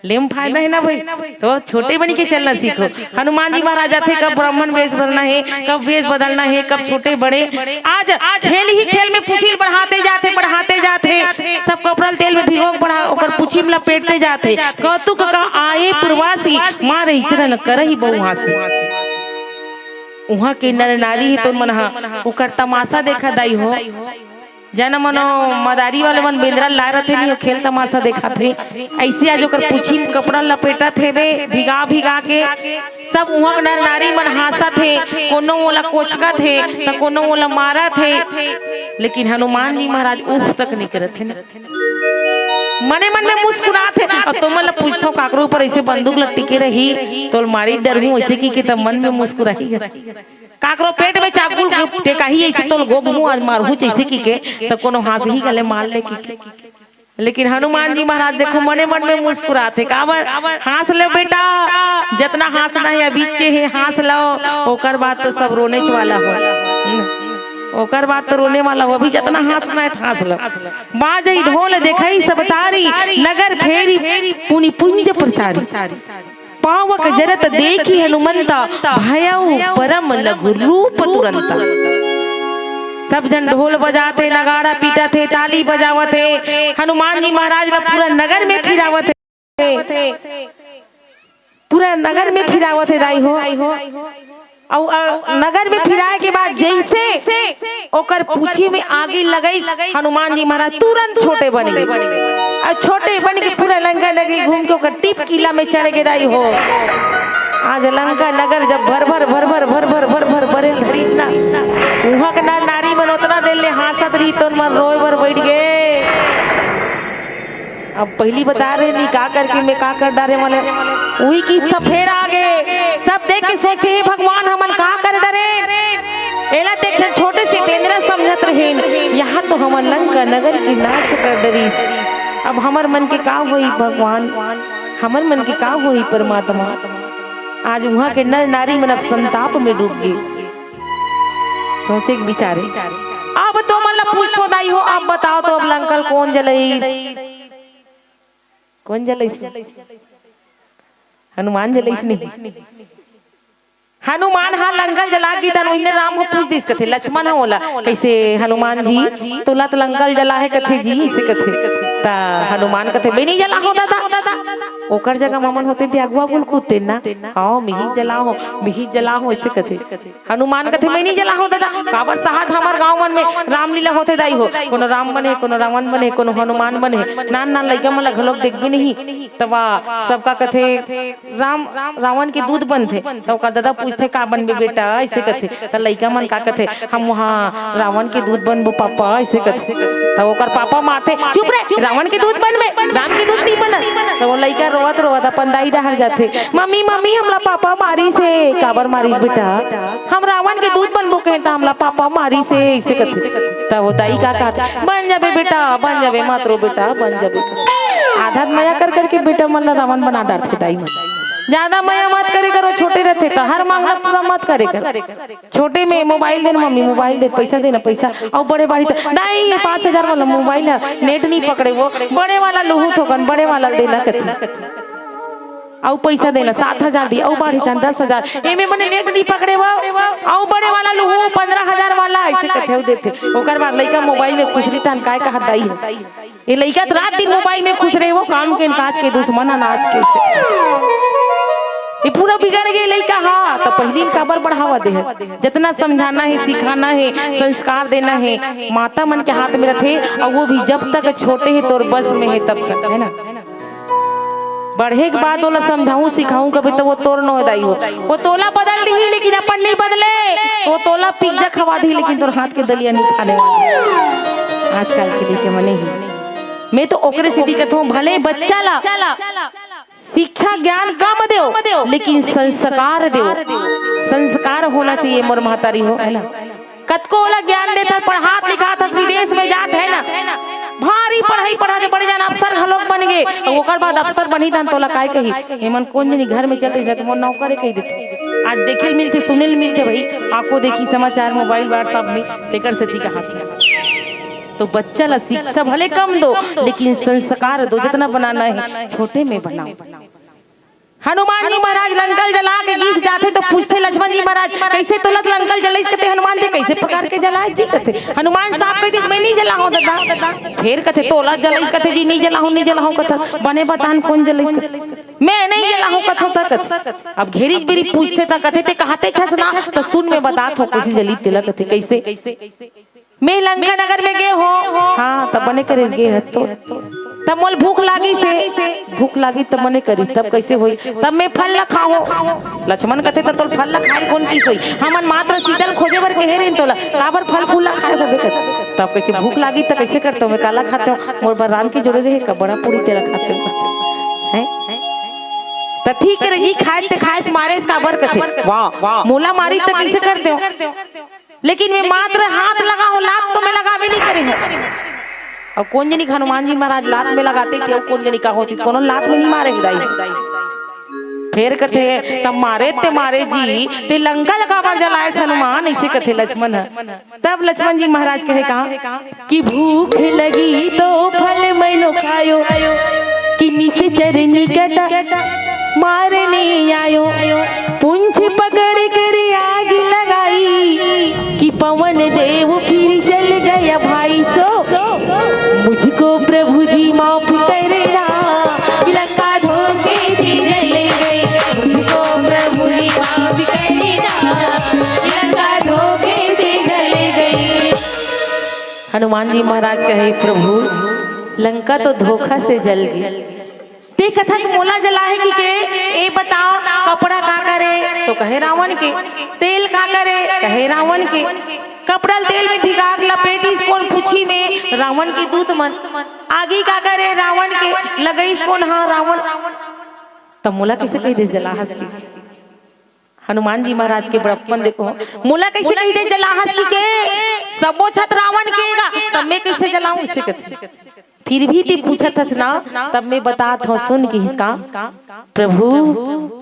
ले म फायदा हे ना भाई, तो छोटे बन के चलना सीखो। हनुमान जी महाराज आथे, कब ब्राह्मण वेश बनना हे, कब वेश बदलना हे, कब छोटे बड़े। आज खेल ही खेल में पुछी ल बढ़ाते जाथे, बढ़ाते जाथे, सब कपड़ा ल तेल में भिगो के बढ़ा, ओकर पुछी म लपेटते जाथे। कौतुक कह आए पुरवासी, मारही चरण करहि बहुहासी। उहाँ के नर नारी हे तोन मन हा, ओकर तमाशा देखा दाई हो। जाना मनो मदारी वाले मन बेंदरा ला रथे नहीं, खेल तमाशा देखाथे। अइसे आज ओकर पुछी म कपड़ा लपेटत हेबे, भिगा भिगा के। सब उहाँ के नर नारी मन हाँसत हे, कोनो ओला कोचकत हे, त कोनो ओला मारत हे। लेकिन हनुमान जी महाराज उफ तक नहीं करत हे ना। मने मन में मुस्कुरात हे। अउ तुमन ला पूछथव, काकरो ऊपर ऐसे बंदूक लटके रही, तोला मारी डरहूं ऐसे कहिके, तब मन में मुस्कुराही। काकरो पेट में चाकू टेकाही ऐसे, तोला गोबहूं आज मारहूं जैसे कहिके, त कोनो हाँसही गले मार ले कहिके। लेकिन हनुमान जी महाराज देखो, मने मन में मुस्कुरात हे। काबर? हाँस लो बेटा, जतना हाँसना हे अभी चे हे, हाँस लो, ओकर बाद तो सब रोनेच वाला हो। हम्म, ओकर बाद तो रोने वाला हो, अभी जतना हाँसना हे, हाँस लो। बाजई ढोल देखई सब तारी, नगर फेरी पुनि पुंज प्रचारी। पावक जरत देखी हनुमंता, भयउ परम लघु रूप तुरंता। सब झन ढोल बजात हे, नगाड़ा पीटत हे, ताली बजावत हे, हनुमान जी महाराज ला पूरा नगर में फिरावत हे, पूरा नगर में फिरावत हे दाई हो। अउ, अ, नगर में फिराए के बाद जैसे ओकर पूछी में आगी लगई, हनुमान जी महाराज तुरंत छोटे बन गे। अउ छोटे बन के पूरा लंका नगरी घूम के ओकर टीप किला में चढ़ गे दाई हो। आज लंका नगर जब भर भर भर भर भर भर भर भर बरे धरिस ना, उहाँ के नर नारी मन ओतना देर ले हाँसत रही, तोर मन रोए बर बैठ गे। अब पहिली बता रहे नी का करके मैं का कर डारे वाले। उही किस्सा फेर आ गे। सब देख के सोचथे, "हे भगवान, हमन का कर डरेन?" एला देख के छोटे से बेंदरा समझत रहेन, "यहाँ तो हमन लंका नगर के नाश कर डरिस। अब हमर मन के का होही भगवान, हमर मन के का होही परमात्मा?" आज उहाँ के नर नारी मन अब संताप में डूब गे। सोचे के बिचारे। अब तो मन ला पूछो दाई हो, अब बताओ तो अब लंका ल कोन जलइस? कोन जलइस? हनुमान जलइस नहीं। हनुमान हा लंका ल जला के तन उहिने राम हो पूछ दिस कथे, लक्ष्मण ह ओला, "कैसे हनुमान जी, तोला त लंका ल जला हे कथे जी," ऐसे कथे। त हनुमान कथे, "मैं नहीं जला हो दादा।" ओकर जगह ममन होते ते अगुआ बोल कूदते ना, "हाँ, मिही जला हो, मिही जला हो," ऐसे कथे। हनुमान कथे, "मैं नहीं जला हो दादा, काबर सहज हमर गाँव मन में रामलीला होथे दाई हो, कोनो राम बने, कोनो रावण बने, कोनो हनुमान बने, नान नान लइका मन ला घलोक देखबे नहीं।" तब सबका कथे, "राम, रावण के दूध बनथे।" त ओकर ददा पूछथे, "का बनबे बेटा?" ऐसे कथे। त लइका मन का कथे, "हम वहाँ रावण के दूध बनबो पापा," ऐसे कथे। त ओकर पापा मारथे, "चुप रे, रावण के दूध बनबे, राम के दूध नहीं बनत।" त वो लइका रोवत रोवत अपन दाई डहर जाथे, "मम्मी, मम्मी, हमला पापा मारिस हे।" "काबर मारिस बेटा?" "हम रावण के दूध बनबो कहेन त हमला पापा मारिस हे," ऐसे कथे। त वो दाई का कहत, "बन जाबे बेटा, बन जाबे, मत रो बेटा, बन जाबे।" आधा मया कर करके बेटा मन ला रावण बना डारथे दाई मन। ज्यादा मया मत करे करो, छोटे रहते त हर मामला पूरा मत करे कर। छोटे में मोबाइल देना मम्मी, मोबाइल दे, पैसा देना, पैसा। अउ बड़े बाढ़ी त, "नहीं, पाँच हजार वाला मोबाइल हे, नेट नहीं पकड़े वो, बड़े वाला लुहू थोकन, बड़े वाला देना कथे।" अउ पैसा देना, सात हजार दी, अउ बाढ़ी तन दस हजार, एमे बने नेट नहीं पकड़े वो, अउ बड़े वाला लुहू, पंद्रह हजार वाला, ऐसे कथे अउ देथे। ओकर बाद लइका मोबाइल में खुसरी तन काय कहत दाई हो। ये लइका त रात दिन मोबाइल में खुश रहे, वो काम के काज के दुश्मन अनाज के। ये पूरा बिगड़ गे लइका हा, त पहिली ल काबर बढ़ावा दे हे? जतना समझाना हे, सिखाना हे, संस्कार देना हे, माता मन के हाथ में रथे, अउ वो भी जब तक छोटे हे, तोर बस में हे, तब तक, है ना? बढ़े के बाद ओला समझाहूं, सिखाहूं कभी, त वो तोर नोहे दाई हो, वो तोला बदल दिही, लेकिन अपन नहीं बदले, वो तोला पिज्जा खवा दिही, लेकिन तोर हाथ के दलिया नहीं खाने वाला। आजकल के लइका मने ही मैं तो ओकरे सेती कथों, भले बच्चा ला शिक्षा ज्ञान कम देव, लेकिन संस्कार देव। संस्कार होना चाहिए मोर महतारी हो, है ना? कतको ओला ज्ञान देथस, पढ़ात लिखात हस, विदेश में जात है ना, भारी पढ़ाई पढ़ा के बड़े जान अफसर घलोक बन गे, अउ ओकर बाद अफसर बनही तहन तोला काय कही? एमन कोन जनी घर में चलते जात मोर नौकरे कही देथे। आज देखे ल मिलथे, सुने ल मिलथे भाई, आंखों देखी समाचार, मोबाइल, WhatsApp में, तेकर सेती कहा। तो बच्चा ला शिक्षा भले कम दो, लेकिन संस्कार दो, जितना बनाना है छोटे में बनाओ। हनुमान जी महाराज लंका ल जला के गीस जाथे तो पूछथे लक्ष्मण जी महाराज, "कैसे तोला लंका ल जलाइस?" कथे, "हनुमान जी, कैसे प्रकार के जलाए जी?" कथे। हनुमान साफ कह दे, "मैं नहीं जला हूँ दादा।" फिर कथे, "तोला जलाइस?" कथे, "जी नहीं जला हूँ, नहीं जला हूँ।" कथा, "बने बतान कौन जलाइस?" कथे, "मैं नहीं जला हूँ।" कथा त कथे, अब घेरी बेरी पूछथे त कथे, "ते कहते छस ना, तो सुन मैं बतात हो, कैसे जली तेला।" कथे, "कैसे?" मैं लंका नगर में गे हो। हाँ, तब बने करेस गे हस तो। तब मोल भूख लागिस हे, भूख लागिस तब मने करिस, तब कइसे होई? तब मैं फल ला खाहूं। लक्ष्मण कथे, "त तोल फल ला खाए कोन किहिस होही? हमन मात्र सीता ल खोजे बर कहे रहिन तोला, काबर फल फूल ला खाए होबे?" कथे, "तब कइसे भूख लागिस त कइसे करतेंव, मैं काला खातेंव? मोर बर रांध के जोड़े रहे का, बड़ा पूड़ी तेला खातेंव?" हैं? त ठीक करे जी, खाए ते खाए से मारे से काबर कथे? वाह, मोला मारी त कइसे करतेंव? लेकिन मैं मात्र हाथ लगाहूं, लात तो मैं लगाबे नहीं करे हूं। अउ कोन जनी हनुमान जी महाराज लात में लगाते थे, अउ कोन जनी का होतिस, कोनो लात में नहीं मारे हे दाई। फेर कथे, "तब मारे ते मारे जी, ते लंका ल काबर जलाएस हनुमान?" अइसे कथे लक्ष्मण ह। तब लक्ष्मण जी महाराज कहे का कि भूख लगी तो फल मैनो खायो, कि निशाचर निकट मारने आयो। पूंछ पकड़ कर आग लगाई कि पवन देव फिर जल गया भाई। सो मुझको प्रभु जी माफ करना, लंका धोखे से जल गई। मुझको प्रभु जी माफ करना, लंका धोखे से जल गई। हनुमान जी महाराज कहे, "प्रभु, लंका तो धोखा से जल गई।" ते कथस मोला जलाहे कि के, ए बताओ, कपड़ा का करे? तो कहे रावण के। तेल का करे? कहे रावण के। कपड़ा ल तेल में भिगा के लपेटिस कोन पूंछी में? रावण के दूत मन। आगी का करे? रावण के। लगइस कोन? हां, रावण। त मोला कइसे कहि देस जलाहस कि? हनुमान जी महाराज के बड़प्पन देखो, मोला कइसे कहि देस जलाहस कि के, सबो छत रावण के गा, तब मैं कइसे जलाहूं, अइसे कथे। फिर भी ते पूछत हस ना, तब मैं बतात हंव, सुन, किहिस का, "प्रभु,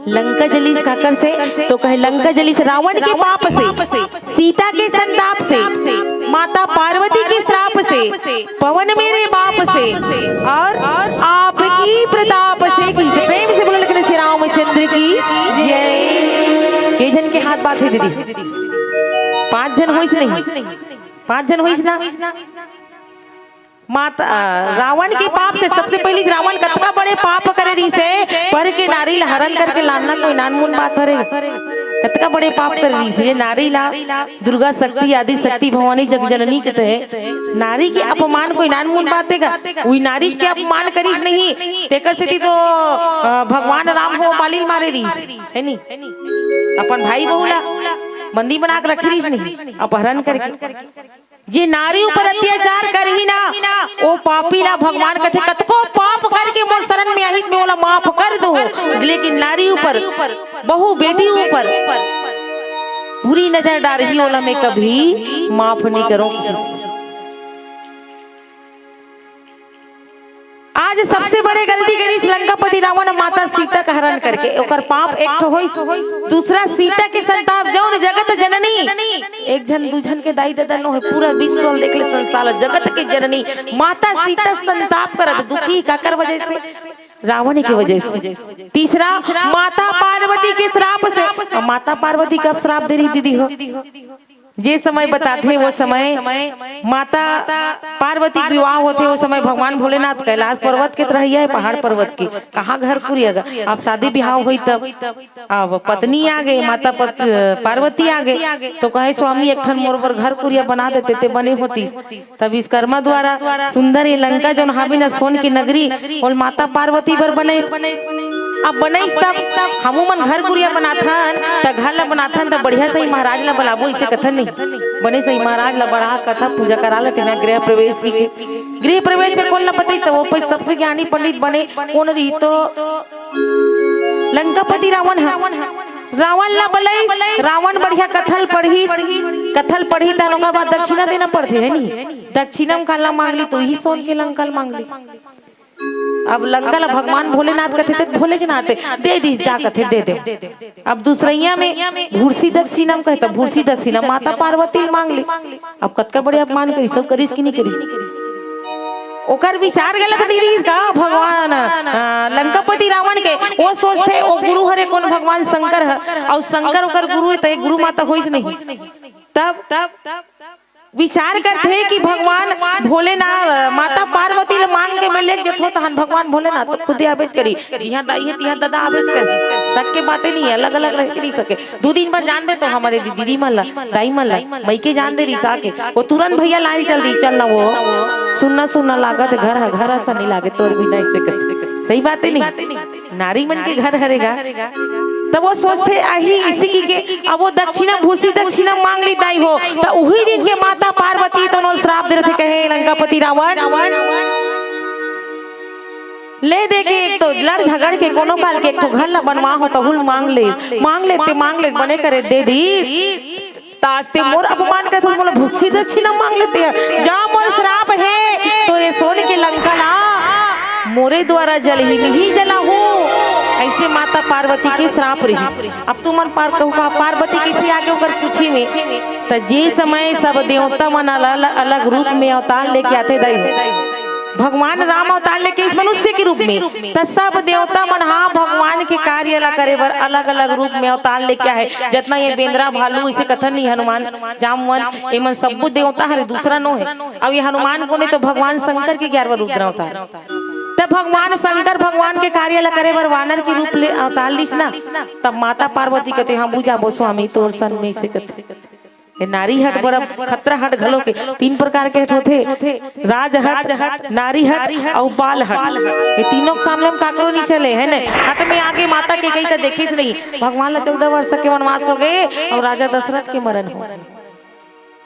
लंका जलिस काकर से?" तो कहे, "लंका जलिस रावण के पाप से, सीता के संताप से, माता पार्वती के श्राप से, पवन मेरे बाप से और आपकी प्रताप से।" किहिस, प्रेम से बोलो, लेकिन श्री रामचंद्र की जय। के झन के हाथ बात हे दीदी? पांच झन होइस नहीं? पांच झन होइस ना? माता, अ, रावण के पाप से सबसे पहिली रावण कतका बड़े पाप करे रहिस हे, पर के नारी ला हरण करके लानना कोई नानमुन बात हरे? कतका बड़े पाप करे रहिस हे। नारी ला दुर्गा शक्ति, आदि शक्ति, भवानी जग जननी कथे, नारी के अपमान कोई नानमुन बात हे का? उही नारी के अपमान करिस नहीं, तेकर सेती तो, अ, भगवान राम ह बाली ल मारे रहिस, हे नी? अपन भाई बहू ला बंदी बना के रखे रहिस नहीं, अपहरण करके। जे नारी ऊपर अत्याचार करही ना, ओ पापी ला भगवान कथे, "कतको पाप करके मोर शरण में आही, मैं ओला माफ कर दूं, लेकिन नारी ऊपर, बहू बेटी ऊपर बुरी नजर डारही, ओला मैं कभी माफ नहीं करूं।" आज सबसे बड़े गलती करिस लंकापति रावण, माता सीता का हरण करके। ओकर पाप एक ठो होइस, दूसरा सीता के संताप, जौन जगत जननी, एक झन दू झन के दाई ददा नोहे, पूरा विश्व ल देख ले संसार ल, जगत के जननी माता सीता संताप करत दुखी काकर वजह से? रावण के वजह से। तीसरा, माता पार्वती के श्राप से। अब माता पार्वती कब श्राप दे रही दीदी हो? जे समय बताथे, वो समय माता पार्वती के विवाह होथे, वो समय भगवान भोलेनाथ कैलाश पर्वत के त रहइया हे, पहाड़ पर्वत के, कहाँ घर कुरिया गा? अब शादी बिहाव होई तब, अब पत्नी आ गई, माता पत-, पार्वती आ गई, तो कहे, "स्वामी, एक ठन मोर बर घर कुरिया बना देते, ते बने होतिस।" तब विश्वकर्मा द्वारा सुंदर ये लंका जौन हावे न, सोन की नगरी, ओल माता पार्वती बर बनइस। अब बनइस तब हमू मन घर कुरिया बनाथन, त घर ला बनाथन त बढ़िया सही महाराज ला बलाबो, इसे कथन नहीं। बने सही महाराज ला बड़ा कथा पूजा करा लेते ना गृह प्रवेश की के। गृह प्रवेश में कौन ला बताई, त वो पे सबसे ज्ञानी पंडित बने कौन रही तो लंकापति रावण ह। रावण ला बलइस, रावण बढ़िया कथा ल पढ़िस, कथा ल पढ़िस त ओकर बाद दक्षिणा देना पड़थे, हे नी? दक्षिणा म काला मांग ली, तो ही सोन के लंका ल मांग ली। अब लंका ला भगवान भोलेनाथ कथे, ते भोलेनाथ दे दिस, जा कथे दे दे। अब दूसरैया में भूरसी दक्षिणा म कहे, त भूरसी दक्षिणा माता पार्वती ल मांग ली। अब कतका बड़े अपमान करिस, सब करिस कि नहीं करिस? ओकर विचार गलत नहीं रहिस का भगवान, आ, लंकापति रावण के? वो सोचथे, ओ गुरु हरे कौन, भगवान शंकर ह, अउ शंकर ओकर गुरु हे, त एक गुरु माता होइस नहीं। तब, तब विचार करथे कि भगवान भोलेनाथ, माता पार्वती ल मांग के मैं लेके जथों, तहन भगवान भोलेनाथ तो खुदे आबेच करी। जिहां दाई हे, तिहां ददा आबेच करी। शक के बाते नहीं हे, अलग-अलग रह के नहीं सके। दू दिन बर जान दे तो हमर दीदी मन ला, दाई मन ला, मइके जान दे रिसा के। वो तुरंत भैया line चल दी, चल ना वो। सुन्ना सुन्ना लागत घर ह, घर असन नहीं लागे तोर बिना, अइसे कथे। सही बाते नहीं? नारी मन के घर हरे गा। तब वो सोचथे, "आही, अइसे कहिके, अब वो दक्षिणा, भूसी दक्षिणा मांग ली दाई हो।" त उही दिन के माता पार्वती तो ओला श्राप दे रथे, कहे, "लंकापति रावण, ले दे के एक तो लड़ झगड़ के कोनो काल के एक ठो घर ला बनवा हो, तहू ल मांग ले, मांग ले, ते मांग ले, बने करे दे दी।" त आज ते मोर अपमान करत हस, मोला भूसी दक्षिणा मांग ले ते ह। जा, मोर श्राप हे, तो ये सोन के लंका ला मोरे द्वारा जलही, नहीं जलाहूं। अइसे माता पार्वती के श्राप रहिस। अब तुमन पार कहू का, पार्वती कइसे आगे ओकर पूछी में? त जे समय सब देवता मन अलग, अलग रूप में अवतार लेके आथे दाई हो। भगवान राम अवतार लेके इस मनुष्य के रूप में, त सब देवता मन हा भगवान के कार्य ला करे बर अलग-अलग रूप में अवतार लेके आहे। जतना ये बेंदरा, भालू, इसे कथन नहीं, हनुमान, जामवन, एमन सब्बो देवता हरे, दूसरा नो हे। अब ये हनुमान कोन हे, तो भगवान शंकर के ग्यारहवाँ रूप अवतार। तब भगवान शंकर भगवान के कार्य ला करे बर वानर के रूप ले अवतार लिस ना, तब माता पार्वती कथे, "हाँ, बुझाबो स्वामी, तोर सन में," इसे कथे। ये नारी हट बड़ा खतरा हट घलो के तीन प्रकार के हट होथे, राज हट, नारी हट अउ बाल हट। ये तीनों के सामने में काकरो नहीं चले, है ने? हट में आगे माता कैकेयी त देखेच नहीं, भगवान ला चौदह वर्ष के वनवास हो गए अउ राजा दशरथ के मरण हो गए।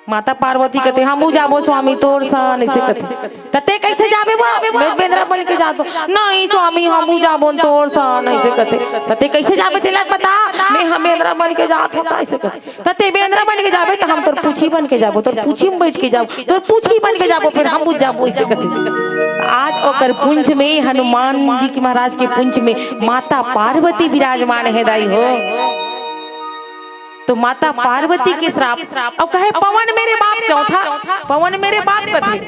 माता पार्वती कथे, "हमू जाबो स्वामी तोर सन," अइसे कथे। "त ते कइसे जाबे वो?" "मैं बेंदरा बन के जात हों।" "नहीं स्वामी, हमू जाबो तोर सन," अइसे कथे। "त ते कइसे जाबे तेला बता।" "मैं ह बेंदरा बन के जात हों," अइसे कथे। "त ते बेंदरा बन के जाबे, त हम तोर पूछी बन के जाबो, तोर पूछी में बैठ के जाबो, तोर पूछी बन के जाबो, फिर हमू जाबो," अइसे कथे। आज ओकर पुंछ में, हनुमान जी के महाराज के पुंछ में माता पार्वती विराजमान हे दाई हो। तो माता पार्वती के श्राप। अब कहे, "पवन मेरे बाप," चौथा, "पवन मेरे बाप," कथे।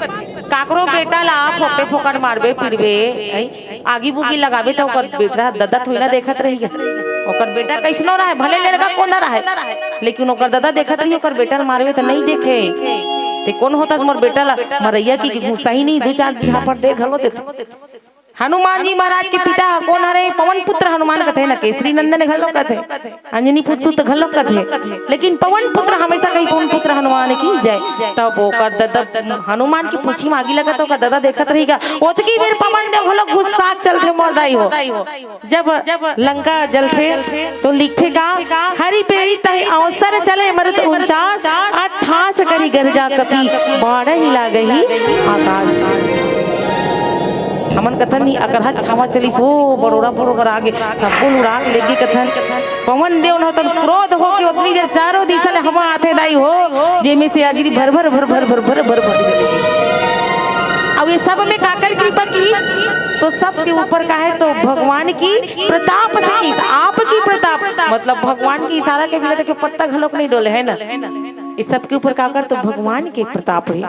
काकरो बेटा ला आप फोकटे फोकट मारबे, पीटबे, हैं? आगी बुगी लगाबे, त ओकर बेटा ददा थोड़ी ना देखत रही। ओकर बेटा कइसनो रहे, भले लड़का कोन रहे, लेकिन ओकर ददा देखत रही, ओकर बेटा ल मारबे त नहीं देखे। ते कोन होथस मोर बेटा ला मरइया की, की घुसा ही नहीं, दू चार झापड़ दे घलो देथे। हनुमान जी महाराज के पिता ह कोन हरे? पवन पुत्र हनुमान कथे न, केसरी नंदन घलो कथे, अंजनी पुत्र सुत घलो कथे, लेकिन पवन पुत्र हमेशा कही, "पवन पुत्र हनुमान की जय।" तब ओकर ददा हनुमान की पूछी म आगी लगत, ओकर ददा देखत रही गा। ओतकी बेर पवन देव घलो गुस्सा चलथे मोर दाई हो। जब लंका जलथे तो लिखथे का, "हरि प्रेरित तहि अवसर चले मरुत उनचास, अट्ठास करि गरजा कपि, बाढ़हि लागहि आकास।" हमन कथन नहीं, अकरहा छावा चलिस, ओ बरोड़ा बरोबर आगे, सब्बो उड़ा के लेगे कथन। पवन देव न तन क्रोध होके ओतनी जे चारों दिशा ले हवा आथे दाई हो, जेमे से अगिरी भर भर भर भर भर भर भर भर। अब ये सब में काकर कृपा की, तो सबके ऊपर का है, तो भगवान की प्रताप से की, आपकी प्रताप, मतलब भगवान की इशारा के बिना देखिए पत्ता घलोक नहीं डोले, है ना? ये सबके ऊपर काकर, तो भगवान के प्रताप है,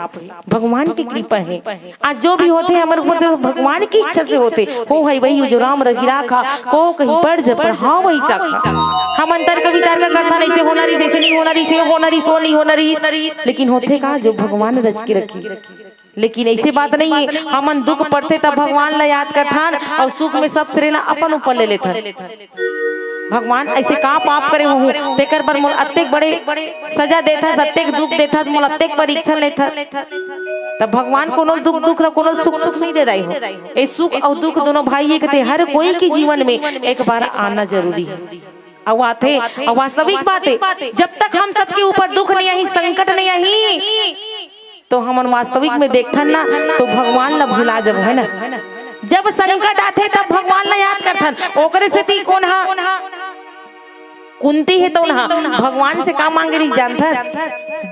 भगवान की कृपा है। आज जो भी होथे हमर ऊपर, तो भगवान की इच्छा से होथे। हो है वही जो राम रचि राखा, को कहीं पर जब पढ़ाओ वही चाखा। हमन तर्क वितर्क करथन, ऐसे होना रहिस, ऐसे नहीं होना रहिस, ये होना रहिस, वो नहीं होना रहिस, लेकिन होथे का, जो भगवान रच के रखी। लेकिन ऐसे बात नहीं है, हमन दुख पड़थे तब भगवान ला याद करथन अउ सुख में सब श्रेय ला अपन ऊपर ले लेथन। भगवान, ऐसे का पाप करे होहूं, तेकर बर मोला अतेक बड़े सजा देथस, अतेक दुख देथस, मोला अतेक परीक्षा लेथस। तब भगवान कोनो दुख, दुख ला कोनो सुख, सुख नहीं दे दाई हो। ए सुख अउ दुख दोनों भाई एक थे, हर कोई के जीवन में एक बार आना जरूरी है। अउ आथे, अउ वास्तविक बात है, जब तक हम सबके ऊपर दुख नहीं आही, संकट नहीं आही, तो हमन वास्तविक में देखथन ना, तो भगवान ला भुला जब, है ना? जब संकट आथे, तब भगवान ला याद करथन। ओकरे सेती कोन हा, कुंती हे तौन हा भगवान से का मांगे रही जानथस?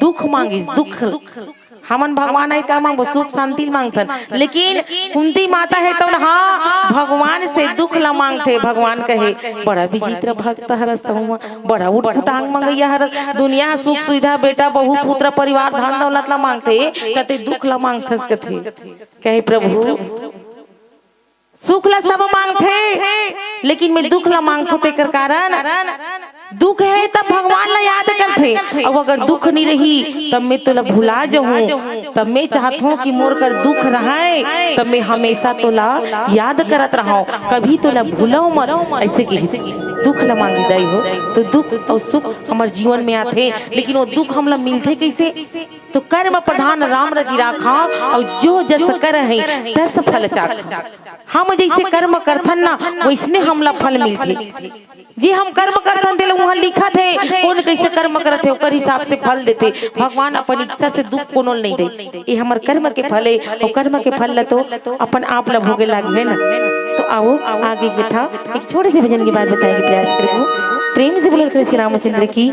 दुख मांगिस, दुख। हमन भगवान आई का मांगबो? सुख शांति मांगथन। लेकिन कुंती माता हे तौन हा भगवान से दुख ला मांगथे। भगवान कहे, "बड़ा विचित्र भक्त हरस तहूं, बड़ा उटपुटांग मंगैया हरस। दुनिया ह सुख सुविधा, बेटा बहू पुत्र परिवार धन दौलत ला मांगथे, त ते दुख ला मांगथस," कथे। कहे, "प्रभु, सुख ला सब मांगथे, लेकिन मैं दुख ला मांगथों, तेकर कारण दुख हे तब भगवान ला याद करथे।" करथे। अउ अगर दुख नइ रही, तब मैं तोला भुला जाहूं। तब मैं चाहत हूं कि मोर कर दुख रहय, तब मैं हमेशा तोला याद करत रहूं, कभी तोला भूलव मत, अइसे कहिस। दुख ल मांगी दाई हो, तो दुख अउ सुख हमर जीवन में आथे, लेकिन वो दुख हमला मिलथे कइसे? तो कर्म प्रधान राम रचि राखा, अउ जो जस करहैं, तस फल चाखा। हम जइसे कर्म करथन ना, वइसने हमला फल मिलथे। जे हम कर्म करथन, तेला उहां लिखत हे, कोन कइसे कर्म करत हे, ओकर हिसाब से फल देथे। भगवान अपन इच्छा से दुख कोनो ल नइ दे। ये हमर कर्म के फल हे, अउ कर्म के फल ल तो अपन आप ल भोगे लागही ना। तो आओ, आगे कथा एक छोटे से भजन के बाद बताए के प्रयास करबो। प्रेम से बोलो श्री रामचंद्र की।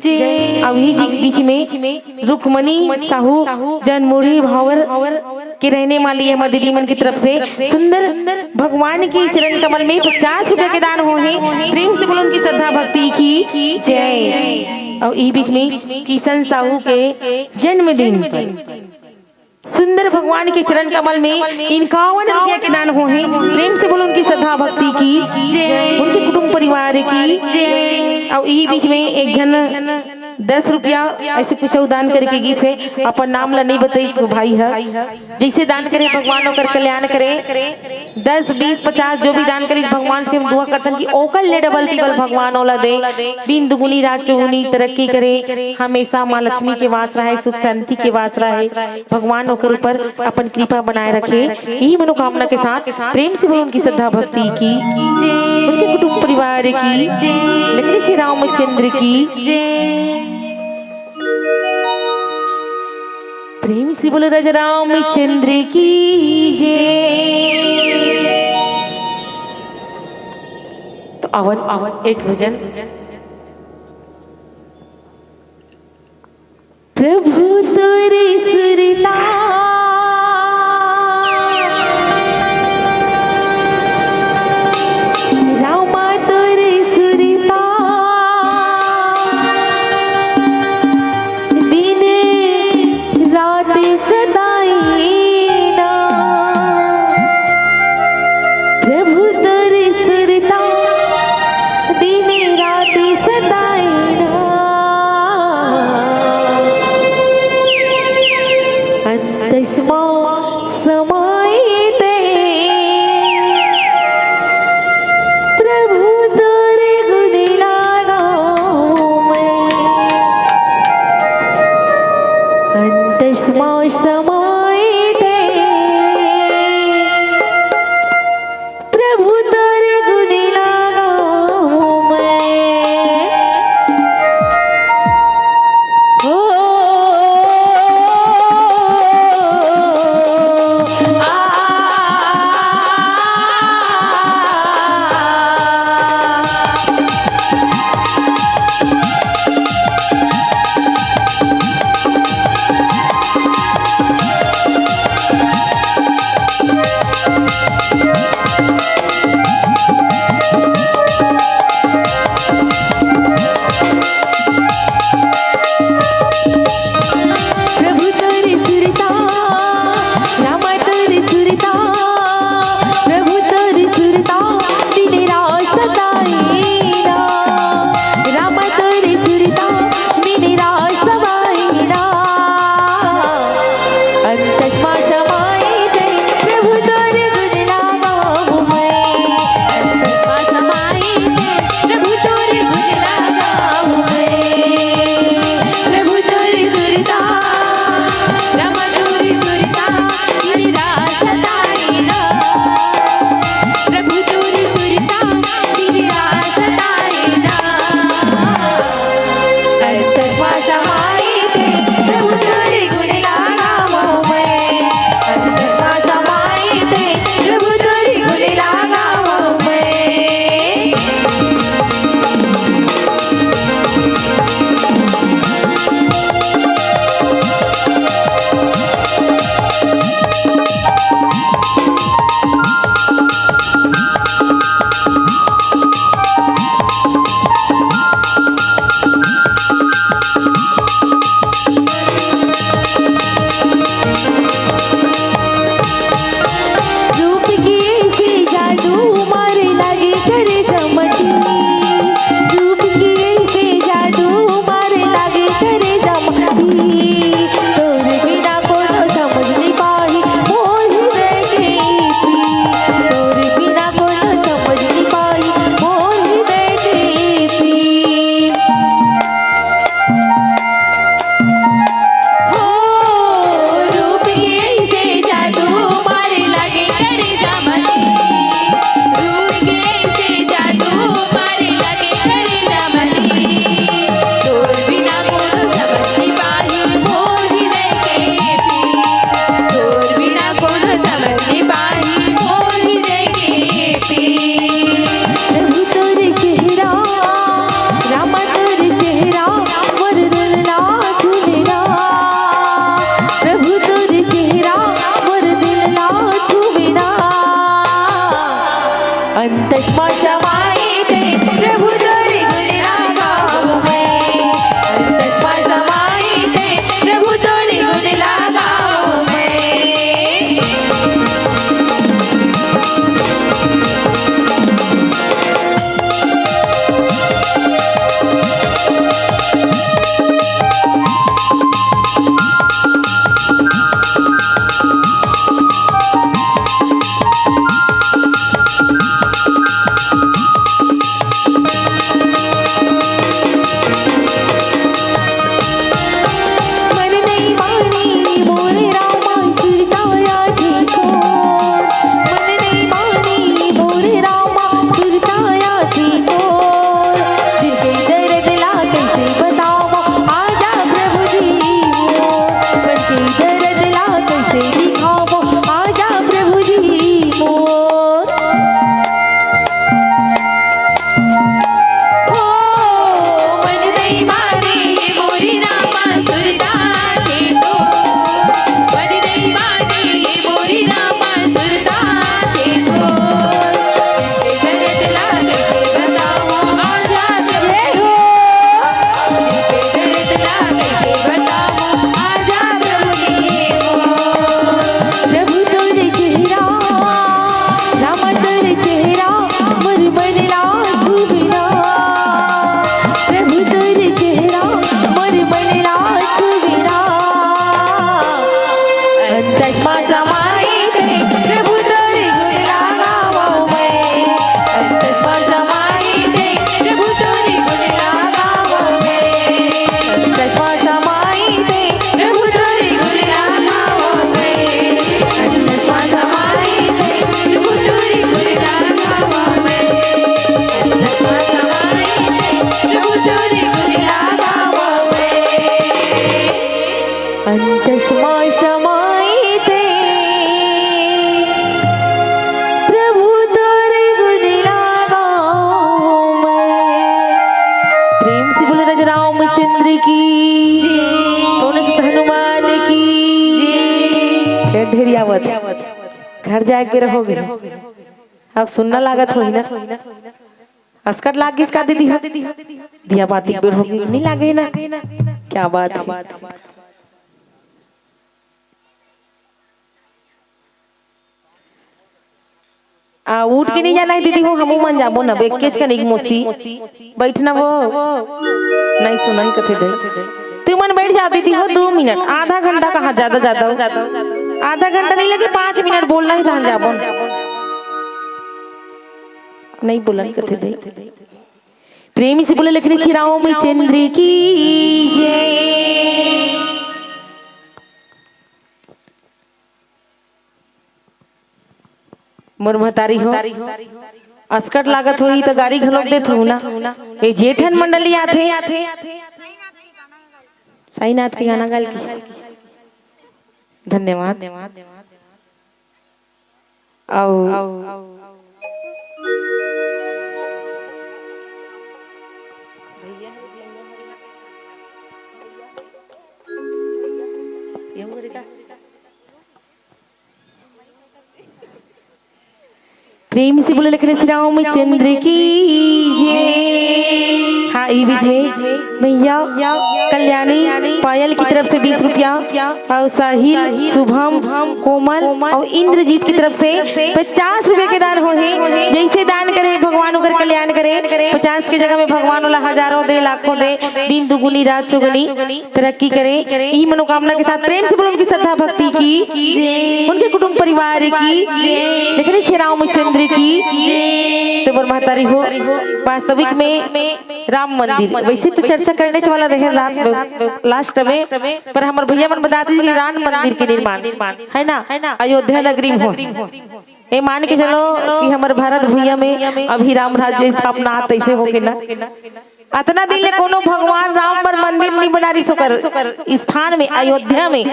जय। अभी जी बीच में रुक्मणी साहू जनमुड़ी भावर के रहने वाली हमर दीदी मन की तरफ से सुंदर भगवान के चरण कमल में पचास रुपया के दान होहे। प्रेम से बोलो उनकी श्रद्धा भक्ति की जय। अउ ई बीच में किशन साहू के जन्मदिन पर सुंदर भगवान के चरण कमल में इक्यावन रुपया के दान होहे। प्रेम से बोलो उनकी श्रद्धा भक्ति की जय। उनके कुटुंब परिवार की जय। अउ ई बीच में एक झन दस रुपया अइसे कुछ दान करके गिस हे, अपन नाम ला नइ बताइस वो भाई ह। जइसे दान करे भगवान ओकर कल्याण करे, दस, बीस, पचास जो भी दान करे भगवान से हम दुआ करथन कि ओकर ले डबल तिबल भगवान ओला दे, दिन दुगुनी रात चौगुनी तरक्की करे, हमेशा माँ लक्ष्मी के वास रहय, सुख शांति के वास रहय, भगवान ओकर ऊपर अपन कृपा बनाए रखे। यही मनोकामना के साथ प्रेम से बोलो उनकी श्रद्धा भक्ति की जय। उनके कुटुंब परिवार की जय। लखनी श्री रामचंद्र की जय। प्रेम से बोलो राजा रामचंद्र की जय। तो अवन अवन एक भजन। प्रभु तोरे सुरता, रामा तोरे सुरता, दिन रात सताईना। प्रभु तोरे सुरता, दिन रात सताईना। अंतस मा समाई दे। प्रभु तोरे गुण गाऊं मैं। अंतस मा समाई दे। प्रभु तोरे गुण गाऊं मैं। ओ, आ, बाजे हे मोरी रामा सुरता के तो, बड़ी दई बाजे हे मोरी रामा सुरता के तो। दर्द लागे के बताओ आजा प्रभु देवो। दर्द लागे के बताओ आजा प्रभु देवो। प्रभु तोर चेहरा, रामा तोर चेहरा, मोर मन ला छुबे ना। प्रभु तोर चेहरा, मोर मन ला छुबे ना। अंतस मा समाई दे, प्रभु तोर गुण लगावो मैं। अंतस मा समाई दे, प्रभु तोर गुण लगावो मैं। अंतस मा समाई दे, प्रभु तोर गुण लगावो मैं। अंतस मा समाई दे, प्रभु तोर गुण लगावो मैं। अंतस मा समाई दे, प्रभु तोर गुण लगावो मैं। अंतस मा समाई दे, प्रभु तोर गुण लगावो मैं। प्रेम से बोलो राजा रामचंद्र की, पवन सुत हनुमान की। फेर ढेरी आवत, घर जाए के बेरा हो गे। अब सुनना लागत होही ना। अस्कट लाग गिस का दीदी हो? दिया बाती के बेर हो गे, नहीं लागे ना? क्या बात है। आ, उठ के नहीं जाना है दीदी हो, हमू मन जाबो ना, बेकेच कनिक मोसी। बैठना वो। नहीं सुनाई कथे दे। तुमन बैठ जाओ दीदी हो, दू मिनट, आधा घंटा कहाँ, ज्यादा, ज्यादा। आधा घंटा नहीं लगे, पाँच मिनट बोलना ही, तहाँ जाबो ना। नहीं बोलन कथे दे। प्रेम से बोले लखनी श्री रामचंद्र की जय। मोर महतारी हो, अस्कट लागत होही त गारी घलोक देत होहू ना। ए जेठन मंडली आथे, साईनाथ के गाना गाल की। धन्यवाद। अउ प्रेम से बोले लखनी श्री रामचंद्र की जय। हाँ, ई बीच में भैया कल्याणी पायल की तरफ से बीस रुपया और साहिल, शुभम, कोमल और इंद्रजीत की तरफ से पचास रुपए के दान होहे। जैसे दान करे भगवान ओकर कल्याण करे। पचास के जगह में भगवान ओला हजारों दे, लाखों दे, दिन दुगुनी रात चौगुनी तरक्की करे। यही मनोकामना के साथ प्रेम से बोलो उनकी श्रद्धा भक्ति की, उनके कुटुंब परिवार की, लेकिन श्री रामचंद्र की। तो मोर महतारी हो, वास्तविक में राम मंदिर, वैसे तो चर्चा करने वाला रहे रात में, लास्ट में, पर हमर भैया मन बता दी कि राम मंदिर के निर्माण है ना, अयोध्या नगरी में हो। ए मान के चलो कि हमर भारत भुइयां में अभी राम राज्य स्थापना तैसे होके ना। अतना दिन ले कोनो भगवान राम बर मंदिर नहीं बना रहिस ओकर स्थान में, अयोध्या में,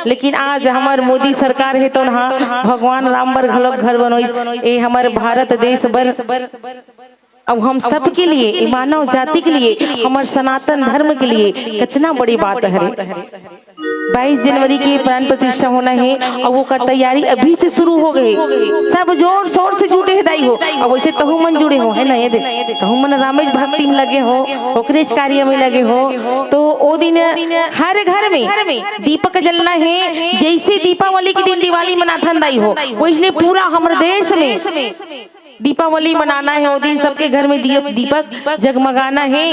लेकिन आज हमर मोदी सरकार हे तो ना भगवान राम बर घलोक घर बनोइस। ए हमर भारत देश बर, अब हम सबके लिए, ए मानव जाति के लिए, हमर सनातन धर्म के लिए कितना बड़ी बात हरे। बाईस जनवरी के प्राण प्रतिष्ठा होना हे और ओकर तैयारी अभी से शुरू हो गए। सब जोर शोर से जुटे हे दाई हो। अब वैसे तहू मन जुड़े हो, है ना? ये दे, तहू मन रामेश भक्ति में लगे हो, ओकरेच कार्य में लगे हो। तो ओ दिन हर घर में दीपक जलना हे। जैसे दीपावली के दिन दिवाली मनाथन दाई हो, वैसने पूरा हमर देश में दीपावली मनाना हे। ओ दिन सबके घर में दीप, दीपक जगमगाना हे।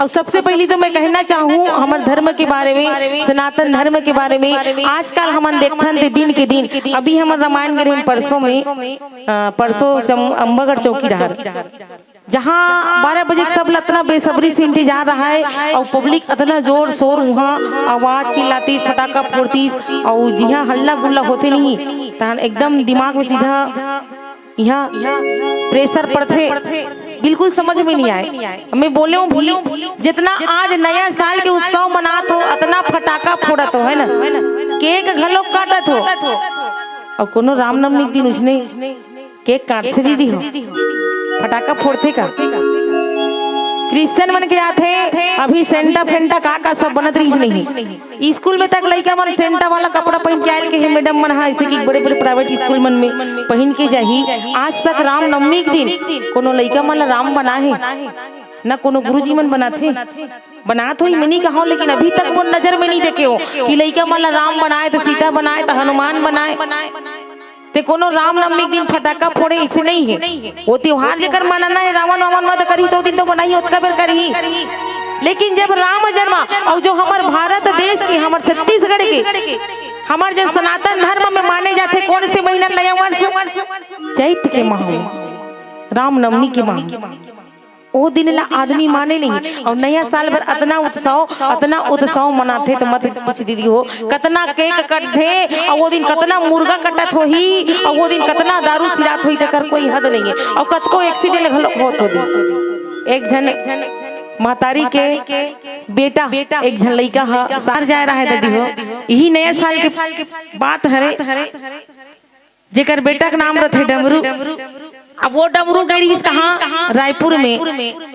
और सबसे पहली तो मैं कहना चाहूँ हमर धर्म के बारे में, सनातन धर्म के बारे में। आजकल हमन देखथन ते दिन के दिन, अभी हमर रामायण गे रहेन परसों में, अ, परसों चम-, अम्बागढ़ चौकी डहर, जहाँ बारह बजे के सब ल अतना बेसब्री से इंतजार रहाय, और पब्लिक अतना जोर शोर, उहाँ आवाज चिल्लातीस, फटाका फोड़तीस, और जिहाँ हल्ला गुल्ला होथे नहीं, तहन एकदम दिमाग में सीधा इहाँ प्रेशर पड़थे, बिल्कुल समझ में नहीं आए। मैं बोले हूँ भी, जितना आज नया साल के उत्सव मनात हो, अतना फटाका फोड़त हो, है ना, केक घलो काटत हो, और कोनो रामनवमी के दिन उसने केक काटथे दीदी हो, फटाका फोड़थे का? क्रिश्चियन मन के आथे, अभी सेंटा फेंटा का का सब बनत रहिस नहीं। स्कूल में तक लइका मन सेंटा वाला कपड़ा पहिन के आयल के हे, मैडम मन ह, ऐसे कि बड़े बड़े प्राइवेट स्कूल मन में पहिन के जाही। आज तक रामनवमी के दिन कोनो लइका मन ला राम बनाए हे, न कोनो गुरुजी मन बनाथे। बनात होही, मैं नहीं कहूँ, लेकिन अभी तक मोर नजर में नहीं देखे हो कि लइका मन ला राम बनाए, तो सीता बनाए, तो हनुमान बनाए। ते कोनो रामनवमी के दिन फटाका फोड़े, ऐसे नहीं है। वो त्योहार जेकर मनाना है, रावण वावण वध करही, तो दिन तो बनाही, ओतका बेर करही। लेकिन जब राम जन्मा, और जो हमर भारत देश के, हमर छत्तीसगढ़ के, हमर जन सनातन धर्म में माने जाथे, कौन से महीना नया वर्ष? चैत के माह में, रामनवमी के माह में। ओ दिन ला आदमी माने नहीं, और नया साल भर अतना उत्सव, अतना उत्सव मनाथे, तो मत पूछ दीदी हो, कतना केक कटथे, और वो दिन कतना मुर्गा कटत होही, और वो दिन कतना दारू सिरात होही, तेकर कोई हद नहीं है। और कतको एक्सीडेंट घलो होत होही। एक झन महतारी के बेटा, एक झन लइका ह शहर जाए रहा है दीदी हो, यही नया साल के बात हरे। जेकर बेटा के नाम रथे डमरू। अब वो डमरू गे रहिस कहाँ? रायपुर में।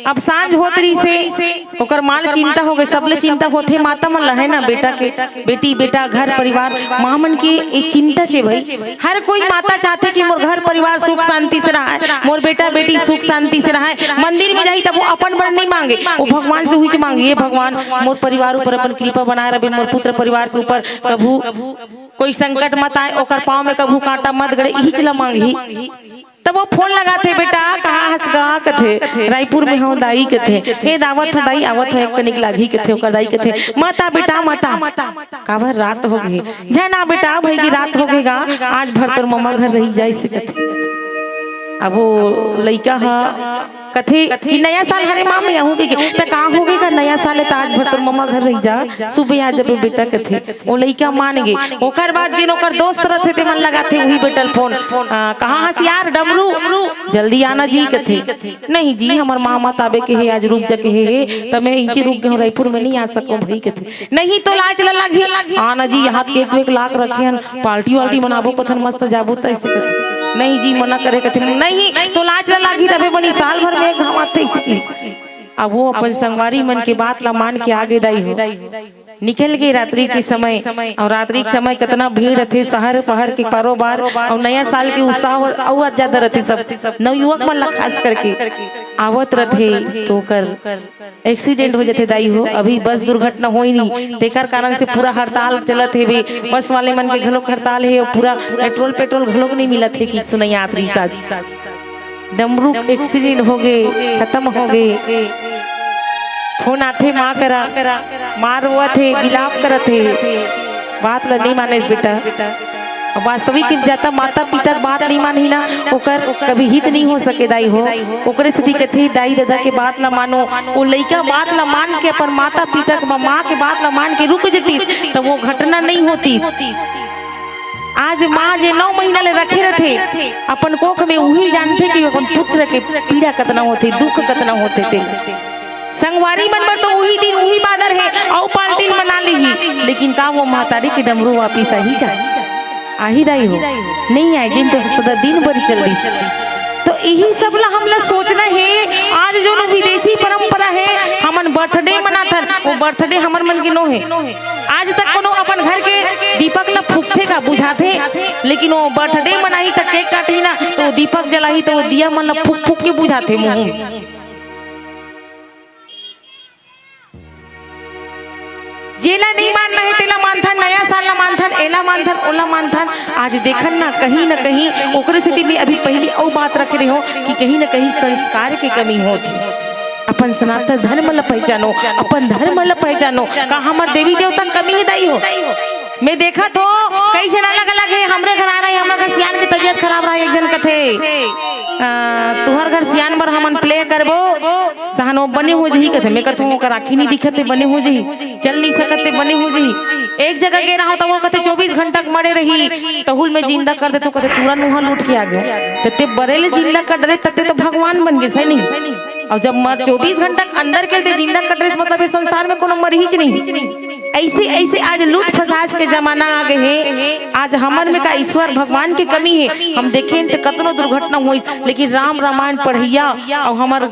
अब सांझ होत रहिस हे, ओकर माँ ल चिंता हो गे, सबले चिंता होथे माता मन ल, है ना, बेटा के, बेटी, बेटा, घर परिवार, माँ मन के ये चिंता से भाई। हर कोई माता चाहथे कि मोर घर परिवार सुख शांति से रहे, मोर बेटा बेटी सुख शांति से रहे। मंदिर में जाही तब वो अपन बर नहीं मांगे, वो भगवान से हुईच मांगे, "हे भगवान, मोर परिवार ऊपर अपन कृपा बनाए रहे, मोर पुत्र परिवार के ऊपर कभू कोई संकट मत आए, ओकर पाँव में कभू कांटा मत गड़े, इहीच ला मांगही।" तब वो फोन लगाथे, "बेटा, कहाँ हस गा?" कथे, "रायपुर में हूँ दाई," कथे। "हे दावत हो दाई, आवत हो, एक कनिक लागही," कथे, ओकर दाई कथे, "मत आ बेटा, मत आ।" "काबर, रात हो गे?" "झन आ बेटा, भई की रात हो गे गा, आज भर तोर ममा घर रही जाए," से कथे। अब वो लइका ह कथे कि नया साल हरे माँ, मैं आहूँ कहिके। "त का हो गे गा, नया साल हे त आज भर तोर ममा घर रही जा, सुबह आ जाबे बेटा," कथे। ओ लइका मान गे। ओकर बाद जेन ओकर दोस्त रथे, ते मन लगाथे उही बेटा ल फोन, "आ, कहाँ हस यार डमरू? जल्दी आना जी," कथे। "नहीं जी, हमर माँ मत आबे के हे, आज रुक जा के हे, हे, त मैं इहिंचे रुक गे हूँ, रायपुर में नहीं आ सकूँ भाई," कथे। "नहीं तो लाज ल लगही, आना जी, यहाँ केक वेक लाक रखे हन, पार्टी वार्टी मनाबो कथन, मस्त जाबो," त ऐसे कथे। "नहीं जी, मना करे," कथे। "नहीं तो लाज ल लगही, तभे बनी, साल भर में एक घाम आथे," ऐसे कहिस। अब वो अपन संगवारी मन के बात ला मान के आगे दाई हो, निकल गे रात्रि के समय। और रात्रि के समय कितना भीड़ रथे, शहर पहर के कारोबार और नया साल के उत्साह और अउ ज्यादा रथे। सब नवयुवक मन ला खास करके आवत रथे तो ओकर एक्सीडेंट हो जाथे दाई हो। अभी बस दुर्घटना होई नहीं, तेकर कारण से पूरा हड़ताल चलत हेवे। बस वाले मन के घलोक हड़ताल हे और पूरा पेट्रोल, पेट्रोल घलोक नहीं मिलत हे कि सुनैया आत रहिस आज। डमरू एक्सीडेंट हो गे, खत्म हो गे। फोन आथे माँ करा, माँ रोवत हे, विलाप करत हे, बात ल नहीं माने बेटा। अब वास्तविक जब माता पिता के बात नहीं मानही ना, ओकर कभी हित नहीं हो सके दाई हो। ओकरे सेती कथे दाई ददा के बात ल मानो। वो लइका बात ल मान के, अपन माता पिता के, माँ के बात ल मान के रुक जतिस, त वो घटना नहीं होतिस। आज माँ जे नौ महीना ले रखे रथे अपन कोख में, उही जानथे कि अपन पुत्र के पीड़ा कतना होथे, दुख कतना होथे। ते संगवारी मन बर तो उही दिन, उही बादर हे, अउ पाल्टी ल मना लिही, लेकिन का वो महतारी के डमरू वापिस आही का? आही दाई हो? नहीं आए, जेन तो सदा दिन भर चल दिस। तो इही सब ला हमला सोचना हे। आज जो विदेशी परंपरा हे, हमन बर्थडे मनाथन, वो बर्थडे हमर मन के नो हे। आज तक कोनो अपन घर के दीपक ला फूकथे का, बुझाथे? लेकिन वो बर्थडे मनाही त केक काटही ना, तो दीपक जलाही, तो वो दिया मन ला फूक फूक के बुझाथे मुंह। जेला नहीं मानना हे, तेला मानथन, नया साल ला मानथन, एला मानथन, ओला मानथन। आज देखन ना, कहीं ना कहीं ओकरे सेती भी अभी पहली अउ बात रखे रहे हो कि कहीं ना कहीं संस्कार के कमी होत हे। अपन सनातन धर्म ला पहचानो, अपन धर्म ला पहचानो। का हमर देवी देवता कमी हे दाई हो? मैं देखत हो, कई झन अलग-अलग हे, हमरे घर आ रहे, हमर घर सियान के तबीयत खराब रहा, एक झन कथे, "आ, तुहर घर सियान बर हमन प्ले करबो, तहन वो बने हो जही," कथे। मैं कथों, "ओकर आँखी नहीं दिखत हे, बने हो जही, चल नहीं सकत हे, बने हो जही।" एक जगह गे रहा त वो कथे, "चौबीस घंटा के मरे रही, तहुल में जिंदा कर देथों," कथे, "तुरंत उहाँ लूट के आ गया।" त ते बरे ले जिंदा कर डरे, त ते तो भगवान बन गे, सही नहीं? और जब मर चौबीस घंटा के अंदर के ते जिंदा कर डरे, मतलब ये संसार में कोनो मरहीच नहीं। ऐसे, ऐसे आज लूट फसाद के जमाना आ गए हे। आज हमर में का ईश्वर भगवान के कमी हे? हम देखेन त कतनो दुर्घटना होइस, लेकिन राम रामायण पढ़इया अउ हमर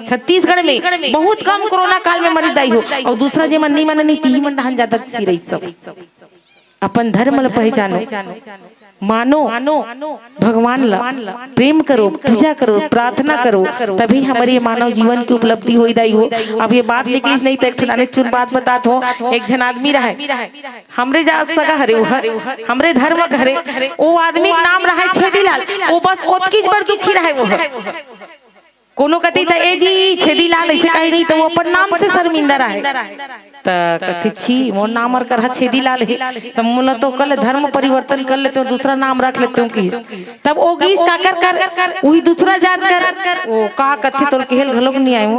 छत्तीसगढ़ में बहुत कम कोरोना काल में मरे दाई हो, अउ दूसरा जे मन नहीं माने नहीं, तिही मन डहन जादा सिरइस सब। अपन धर्म ल पहचानो, मानो भगवान ल, प्रेम करो, पूजा करो, प्रार्थना करो, तभी हमर ये मानव जीवन की उपलब्धि होई दाई हो। अब ये बात निकलिस नहीं त एक ठन अनेक चुन बात बतात हो। एक झन आदमी रहय, हमरे जात सगा हरे वो ह, हमरे धर्म के हरे, वो आदमी के नाम रहय छेदीलाल। वो बस ओतकीच बड़ दुखी रहय वो ह। कोनो कति त ए जी छेदीलाल ऐसे कहे नहीं, त वो अपन नाम से शर्मिंदा रहय। त कथे, "छी, मोर नाम अर करहा छेदीलाल हे, त मोला तो कल धर्म परिवर्तन कर लेते हो, दूसरा नाम रख लेते हो," किहिस। तब ओ गीस काकर कर, उही दूसरा जात कर, ओ का कथे, तोर केहेल घलोक नहीं आए हो।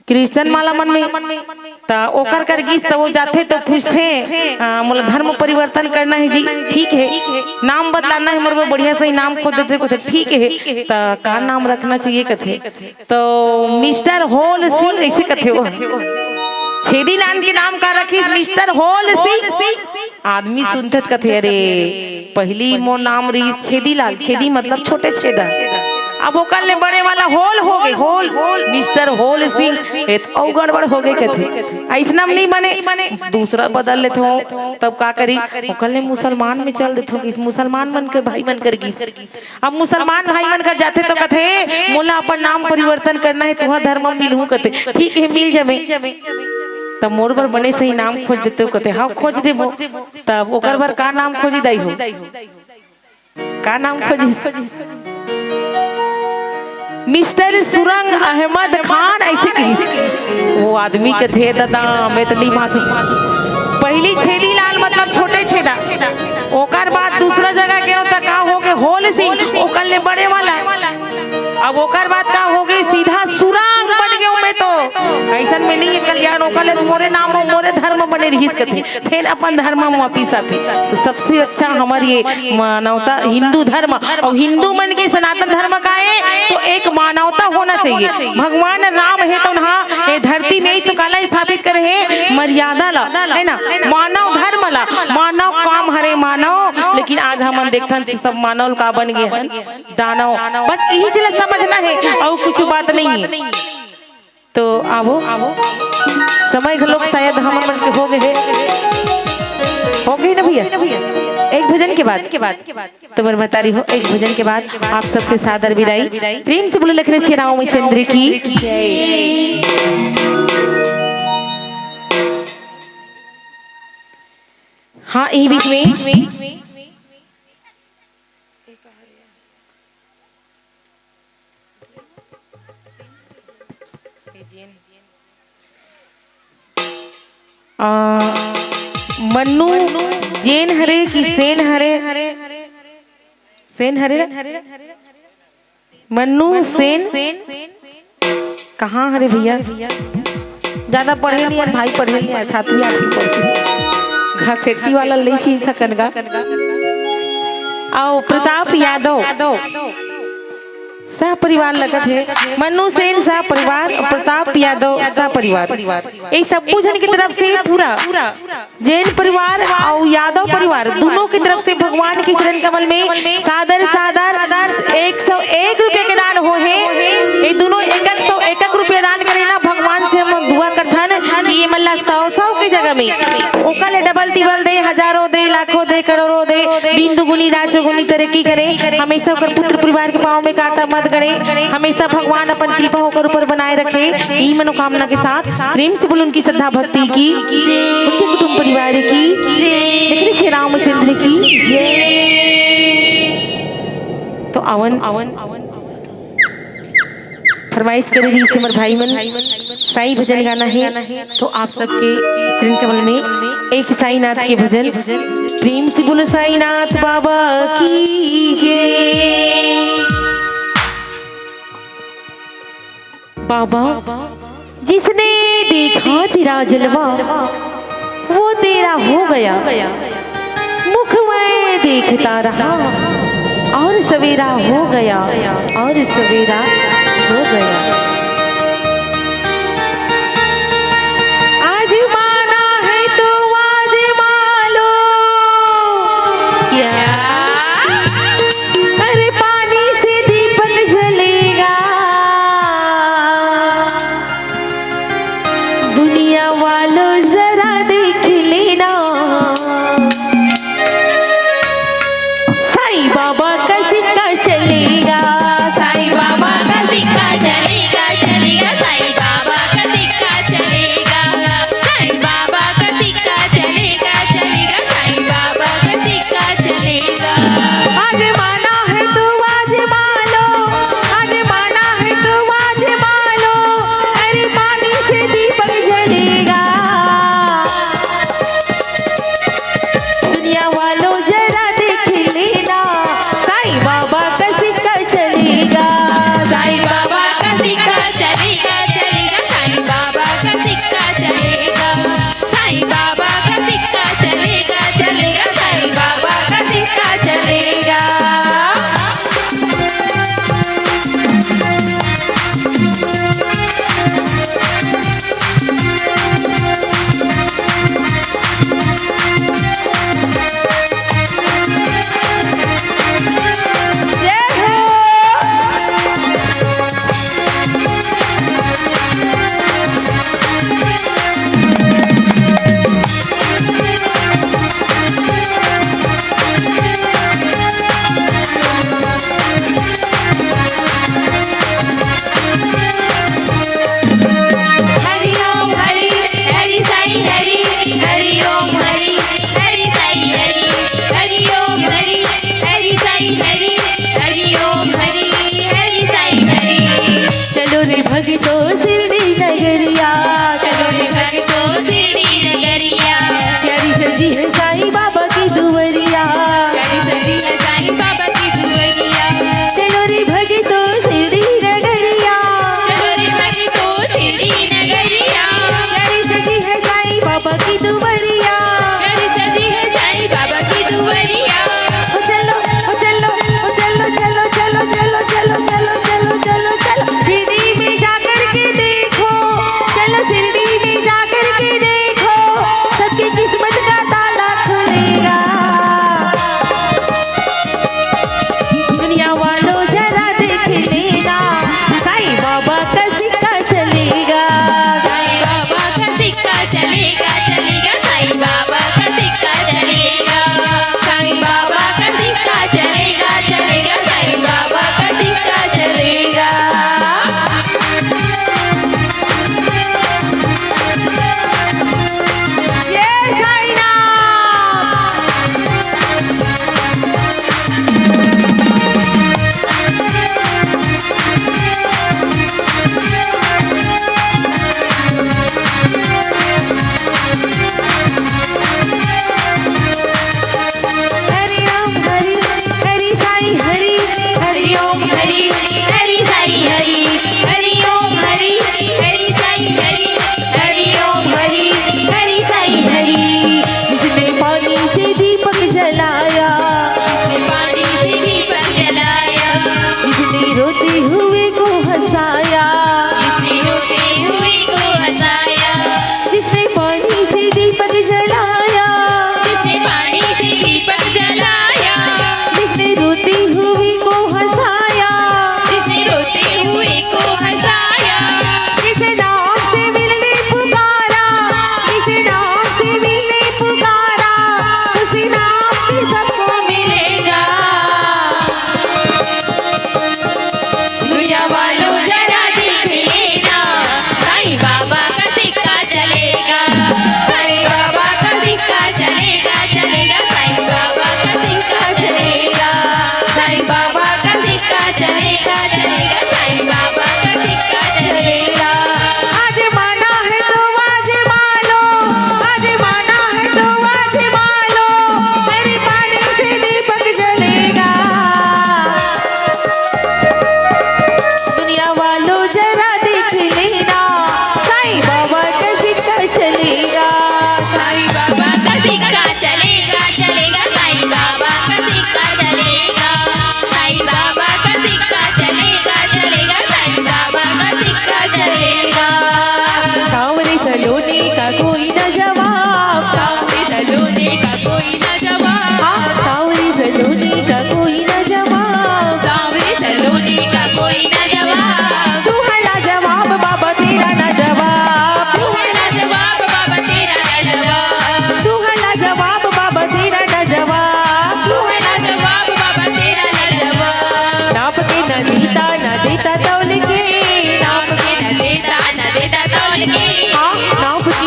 क्रिश्चियन वाला मन में, त ओकर कर गीस, त वो जाथे त पूछथे, "आ, मोला धर्म परिवर्तन करना हे जी।" "ठीक हे, नाम बदलाना हे मोर बर।" बढ़िया सही नाम खोज देथे, कथे, "ठीक हे, त का नाम रखना चाहिए?" कथे, त मिस्टर होल सिंह ऐसे कथे वो। छेदीलाल के नाम का रखिस? मिस्टर होल सिंह। आदमी सुनथे त कथे, "अरे, पहिली मोर नाम रहिस छेदीलाल, छेदी मतलब छोटे छेदा, अब ओकर ले बड़े वाला होल हो गे, होल, मिस्टर होल सिंह, ए त अउ गड़बड़ हो गे," कथे। अइसना म नहीं बने, दूसरा बदल लेथों, तब का करी, ओकर ले मुसलमान में चल देथों, कि मुसलमान मन के भाई मन कर गीस। अब मुसलमान भाई मन कर जाथे त कथे, "मोला अपन नाम परिवर्तन करना हे, तुहा धर्म म मिलहूं," कथे। "ठीक हे, मिल जमे।" त मोर बर बने सही नाम खोज देते हो, कथे, "हाँ, खोज देबो।" तब ओकर बर का नाम खोजी दाई हो? का नाम खोजी? मिस्टर सुरंग अहमद खान ऐसे किहिस। वो आदमी कथे, "दादा, मैं तो नहीं मानूं।" पहिली छेदीलाल मतलब छोटे छेदा, ओकर बाद दूसरा जगह गयो त का हो गे, होल सिंह, ओकर ले बड़े वाला। अब ओकर बाद का हो गे, सीधा सुरंग बन गे मैं तो। अइसन में नहीं हे कल्याण, ओकर ले मोरे नाम अउ मोरे धर्म बने रहिस कथे, फेर अपन धर्म म वापिस आथे। त सबसे अच्छा हमर ये मानवता, हिंदू धर्म अउ हिंदू मन के सनातन धर्म का हे, त एक मानवता होना चाहिए। भगवान राम हे त उन्हा ये धरती में ही त काला स्थापित करे हे, मर्यादा ला, है ना, मानव धर्म ला, मानव काम हरे मानव। लेकिन आज हमन देखथन त सब मानव का बन गे हन, दानव। बस इही चीज ला समझना हे, अउ कुछ बात नहीं हे। तो आवो, समय घलोक शायद हमन मन के हो गे हे, हो गे ना भैया? एक भजन के बाद, तुम्हारे महतारी हो, एक भजन के बाद आप सबसे सादर विदाई। प्रेम से बोलो लखन श्री रामचंद्र की जय। हाँ, यही बीच में आ, मन्नू जेन हरे कि सेन हरे? सेन हरे ना? मन्नू सेन कहाँ हरे भैया? ज्यादा पढ़े नहीं यार, भाई पढ़े नहीं यार, सातवीं आठवीं पढ़े। घसेटी वाला ले छी सकन का। अउ प्रताप यादव सह परिवार लगत हे, मन्नू सेन सह परिवार, प्रताप यादव सह परिवार, ये सबो झन की तरफ से पूरा जैन परिवार अउ यादव परिवार दुनों की तरफ से भगवान के चरण कमल में सादर सादर एक सौ एक रुपया के दान हो हे। ये दुनों एक एक सौ एक एक रुपया दान करे ना, भगवान से हम दुआ करथन कि ये मन ला सौ सौ के जगह में ओकर ले डबल टिबल दे, हजारों दे, लाखों दे, करोड़ों दे, दिन दुगुनी रात चौगुनी तरक्की करे। हमेशा ओकर पुत्र परिवार के पाँव में कांटा मत गड़े। हमेशा भगवान अपन कृपा ओकर ऊपर बनाए रखे। यही मनोकामना के साथ प्रेम से बोलो उनकी श्रद्धा भक्ति की, उनके कुटुंब परिवार की, लेकिन श्री रामचंद्र की जय। तो आवन फरमाइश करे रहिस हमर भाई मन, साईं भजन गाना हे, तो आप सबके चरण कमल में एक साईनाथ के भजन। प्रेम से बोलो साईनाथ बाबा की जय। बाबा, जिसने देखा तेरा जलवा, वो तेरा हो गया। मुख मैं देखता रहा और सवेरा हो गया, और सवेरा हो गया। आज दुनिया वालों, जरा देख लेना, साईं बाबा का सिक्का चलेगा। साईं बाबा का सिक्का चलेगा, चलेगा, साईं बाबा का सिक्का चलेगा, साईं बाबा का सिक्का चलेगा, चलेगा, साईं बाबा का सिक्का चलेगा। आजमाना है तो आजमा लो, आजमाना है तो आजमा लो, अरे पानी से दीपक जलेगा। दुनिया वालों, जरा देख लेना, साईं बाबा का सिक्का चलेगा। साईं बाबा का सिक्का चलेगा, चलेगा, साईं बाबा का सिक्का चलेगा, साईं बाबा का सिक्का चलेगा, चलेगा, साईं बाबा का सिक्का चलेगा। जय हो। हरि ओम हरि, हरि साईं हरि, हरि ओम हरि, हरि साईं हरि, हरि ओम हरि, हरि साईं हरि, हरि ओम हरि, हरि साईं हरि। चलो रे भगतो शिरडी नगरिया, चलो रे भगतो शिरडी नगरिया। प्यारी सजी है साईं बाबा की दुवरिया। प्यारी सजी है साईं बाबा की दुवरिया। चलो रे भगतो शिरडी नगरिया। चलो रे भगतो शिरडी नगरिया। प्यारी सजी है साईं बाबा की दुवरिया। प्यारी सजी है साईं बाबा की दुवरिया। ओ चलो, ओ चलो, ओ चलो, चलो, चलो, शिरडी में जाकर के देखो, चलो शिरडी में जाकर के देखो, सबकी किस्मत का ताला खुलेगा। दुनिया वालों, जरा देख लेना, साईं बाबा का सिक्का चलेगा। साईं बाबा का सिक्का चलेगा, चलेगा।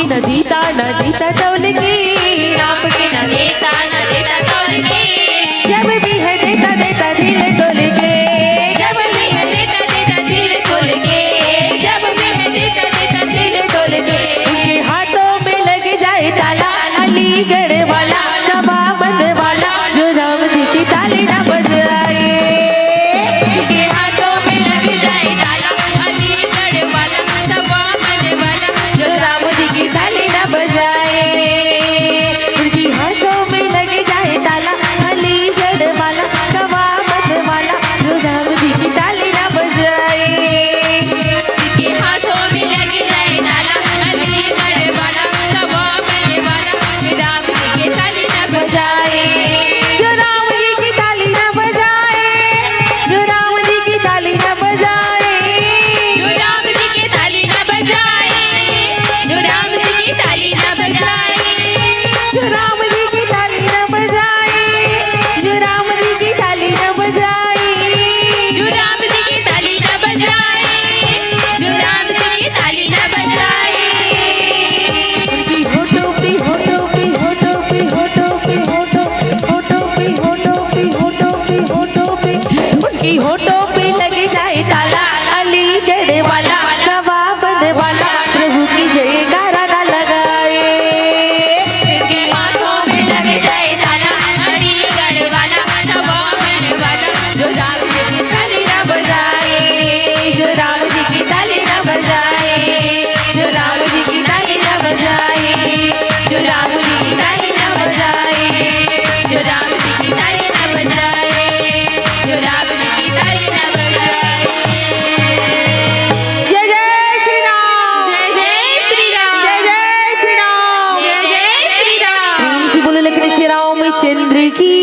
न जीता न जीता तौल के, नाप के न देता न देता तौल के। जब भी है देता देता दिल तोल के, जब भी है देता देता दिल तोल के, जब भी है देता देता दिल तोल के। उनके हाथों में लग जाए ताला, अलीगढ़ वाला, सवाबंद वाला, जो राम जी की ताली ना बजाए। उनके हाथों में लग जाए ताला, अलीगढ़ वाला, सवाबंद वाला, जो राम जी की ताली ना बजाए। उनकी हाथों में लग जाए ताला, अलीगढ़ वाला, सवाबंद वाला, जो राम जी की ताली ना बजाए। उनके हाथों में लग जाए ताला, अलीगढ़ वाला, सवाबंद वाला, जो राम जी की ताली ना बजाए। जो राम जी की ताली ना बजाए, जो राम जी की ताली ना बजाए, जो राम जी की ताली ना बजाए, जो राम जी की ताली ना बजाए, जो राम जी की ताली ना बजाए, जो राम जी की ताली ना बजाए, जो राम जी की ताली ना बजाए, जो राम जी की ताली ना बजाए। उनकी होठों पे, होठों पे, होठों पे, होठों पे, होठों, होठों पे, होठों पे, होठों पे, होठों पे, उनकी होठों पे लग जाए ताला, अलीगढ़ वाला, सवाबंद वाला, प्रभु की जयकारा ना लगाए। उनके हाथों में लग जाए ताला, अलीगढ़ वाला, सवाबंद वाला, जो राम जी की ताली ना बजाए, जो राम जी की ताली ना बजाए, जो राम जी की ताली ना बजाए, जो राम जी की ताली ना बजाए, जो राम जी की ताली ना बजाए, जो राम जी की ताली ना बजाए। जय जय श्री राम। जय जय श्री राम। जय जय श्री राम। जय जय श्री राम। प्रेम से बोलो लखन श्री रामचंद्र की।